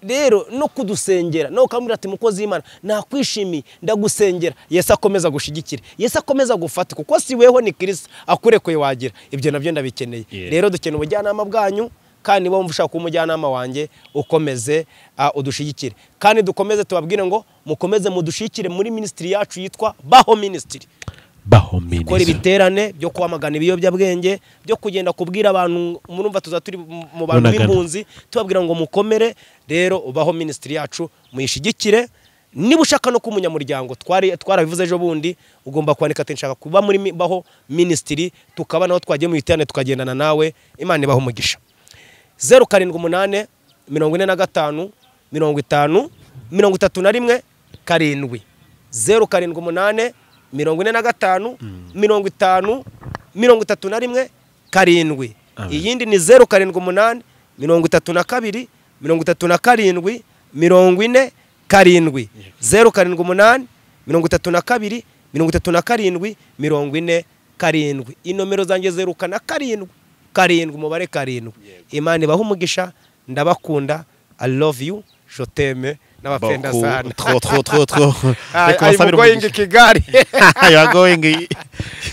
Rero no kudusengera, no ukambwira ati mukozi w'Imana nakwishimiye, ndagusengera, Yesu akomeza gushigikira, Yesu akomeza gufata, kuko si weho ni Kristo akurekuye wagira. Ibyo nabyo ndabikeneye. Rero dukeneye ubujyanama bwanyu, kandi niba wumva ushaka kuba umujyanama wanjye ukomeze udushigikire. Kandi dukomeze tubabwire ngo mukomeze mudushigikire muri ministry yacu yitwa Baho Ministry. Baho Ministry ikora ibiterane byo kwamagana ibiyobyabwenge, byo kugenda kubwira abantu, murumva tuza turi mu bantu b'impunzi tubabwira ngo mukomere. Rero Baho Ministry yacu muyishigikire. Niba ushaka no kuba umunyamuryango, twarabivuze ejo bundi, ugomba kwandika ati nshaka kuba muri Baho Ministry, tukaba naho twagiye mu biterane tukagendana nawe. Imana ibahe umugisha. 078 45 50 31 7 078 45 50 31 7. Iyindi ni 078 32 37 47 078 32 37 47. Inomero zanjye zerukana 7 7, umubare 7. Imana ibahe umugisha, ndabakunda. I love you, je t'aime, nabapenda sana. Trop trop trop trop. I'm going to Kigali. You are going.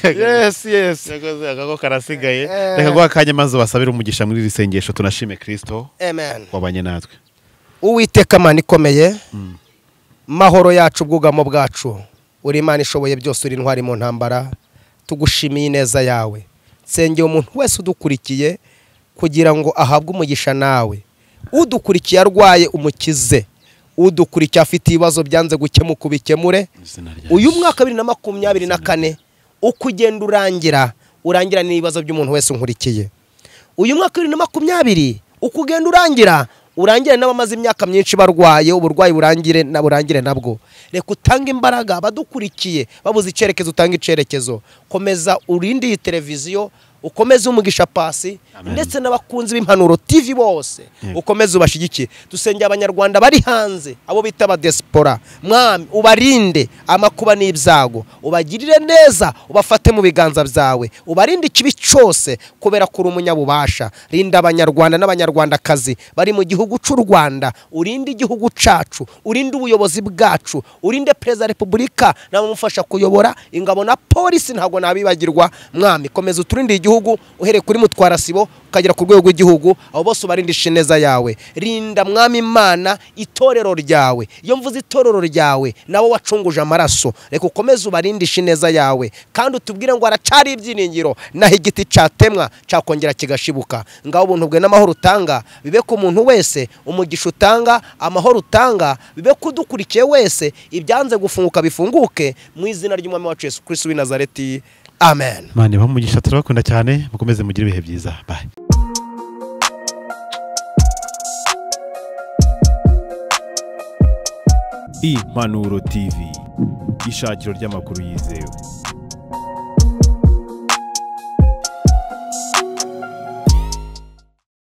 Yes, yes. Akako karasigaye. Reka guha akanya maze basabire umugisha muri iri sengesho, tunashime Kristo. Amen. Wabanye natwe. Uwiteka Mana ikomeye, mahoro yacu, ubwugamo bwacu, uri Imana ishoboye byose, uri intwari mu ntambara, tugushimiye ineza yawe. Nsengeye umuntu wese udukurikiye kugira ngo ahabwe umugisha nawe. Udukurikiye arwaye umukize, udukurikiye afite ibibazo byanze gukemuka ubikemure. Uyu mwaka 2024 uko ugenda urangira, urangira n'ibibazo by'umuntu wese unkurikiye. Uyu mwaka 2020 uko ugenda urangira, urangire n'abamaze imyaka myinshi barwaye uburwayi, burangire na burangire nabwo. Reka utange imbaraga abadukurikiye babuze icerekezo, utange icerekezo. Komeza urinde iyi televiziyo, ukomeze umugisha pasi, ndetse n'abakunzi b'Impanuro TV bose, ukomeze ubashigikiye. Dusengera abanyarwanda bari hanze, abo bita ba diaspora, mwami ubarinde amakuba n'ibyago, ubagirire neza, ubafate mu biganza byawe, ubarinde ikibi cyose, kubera kuri umunyabubasha. Rinda abanyarwanda n'abanyarwandakazi bari mu gihugu cy'u Rwanda, urinde igihugu cacu, urinde ubuyobozi bwacu, urinde Perezida wa Repubulika n'abamufasha kuyobora, ingabo na polisi ntabwo nabibagirwa. Mwami komeza uturinde igihugu, uhereye kuri mutwara sibo ukagera ku rwego rw'igihugu, abo bose ubarindishe neza yawe. Rinda mwami Imana itorero ryawe, iyo mvuze itorero ryawe nabo wacunguje amaraso, reka ukomeze ubarindishe neza yawe, kandi utubwire ngo aracari ibyiringiro, naho igiti cyatemwa cyakongera kigashibuka. Ngaho ubuntu bwe n'amahoro utanga bibe ku muntu wese, umugisha utanga, amahoro utanga bibe kudukurikiye wese, ibyanze gufunguka bifunguke mu izina ry'Umwami wacu Yesu Kristo w'i Nazareti. Amen. Imana ibahe umugisha, turabakunda cyane, mukomeze mugire ibihe byiza. Bye. Impanuro TV, ishakiro ry'amakuru yizewe.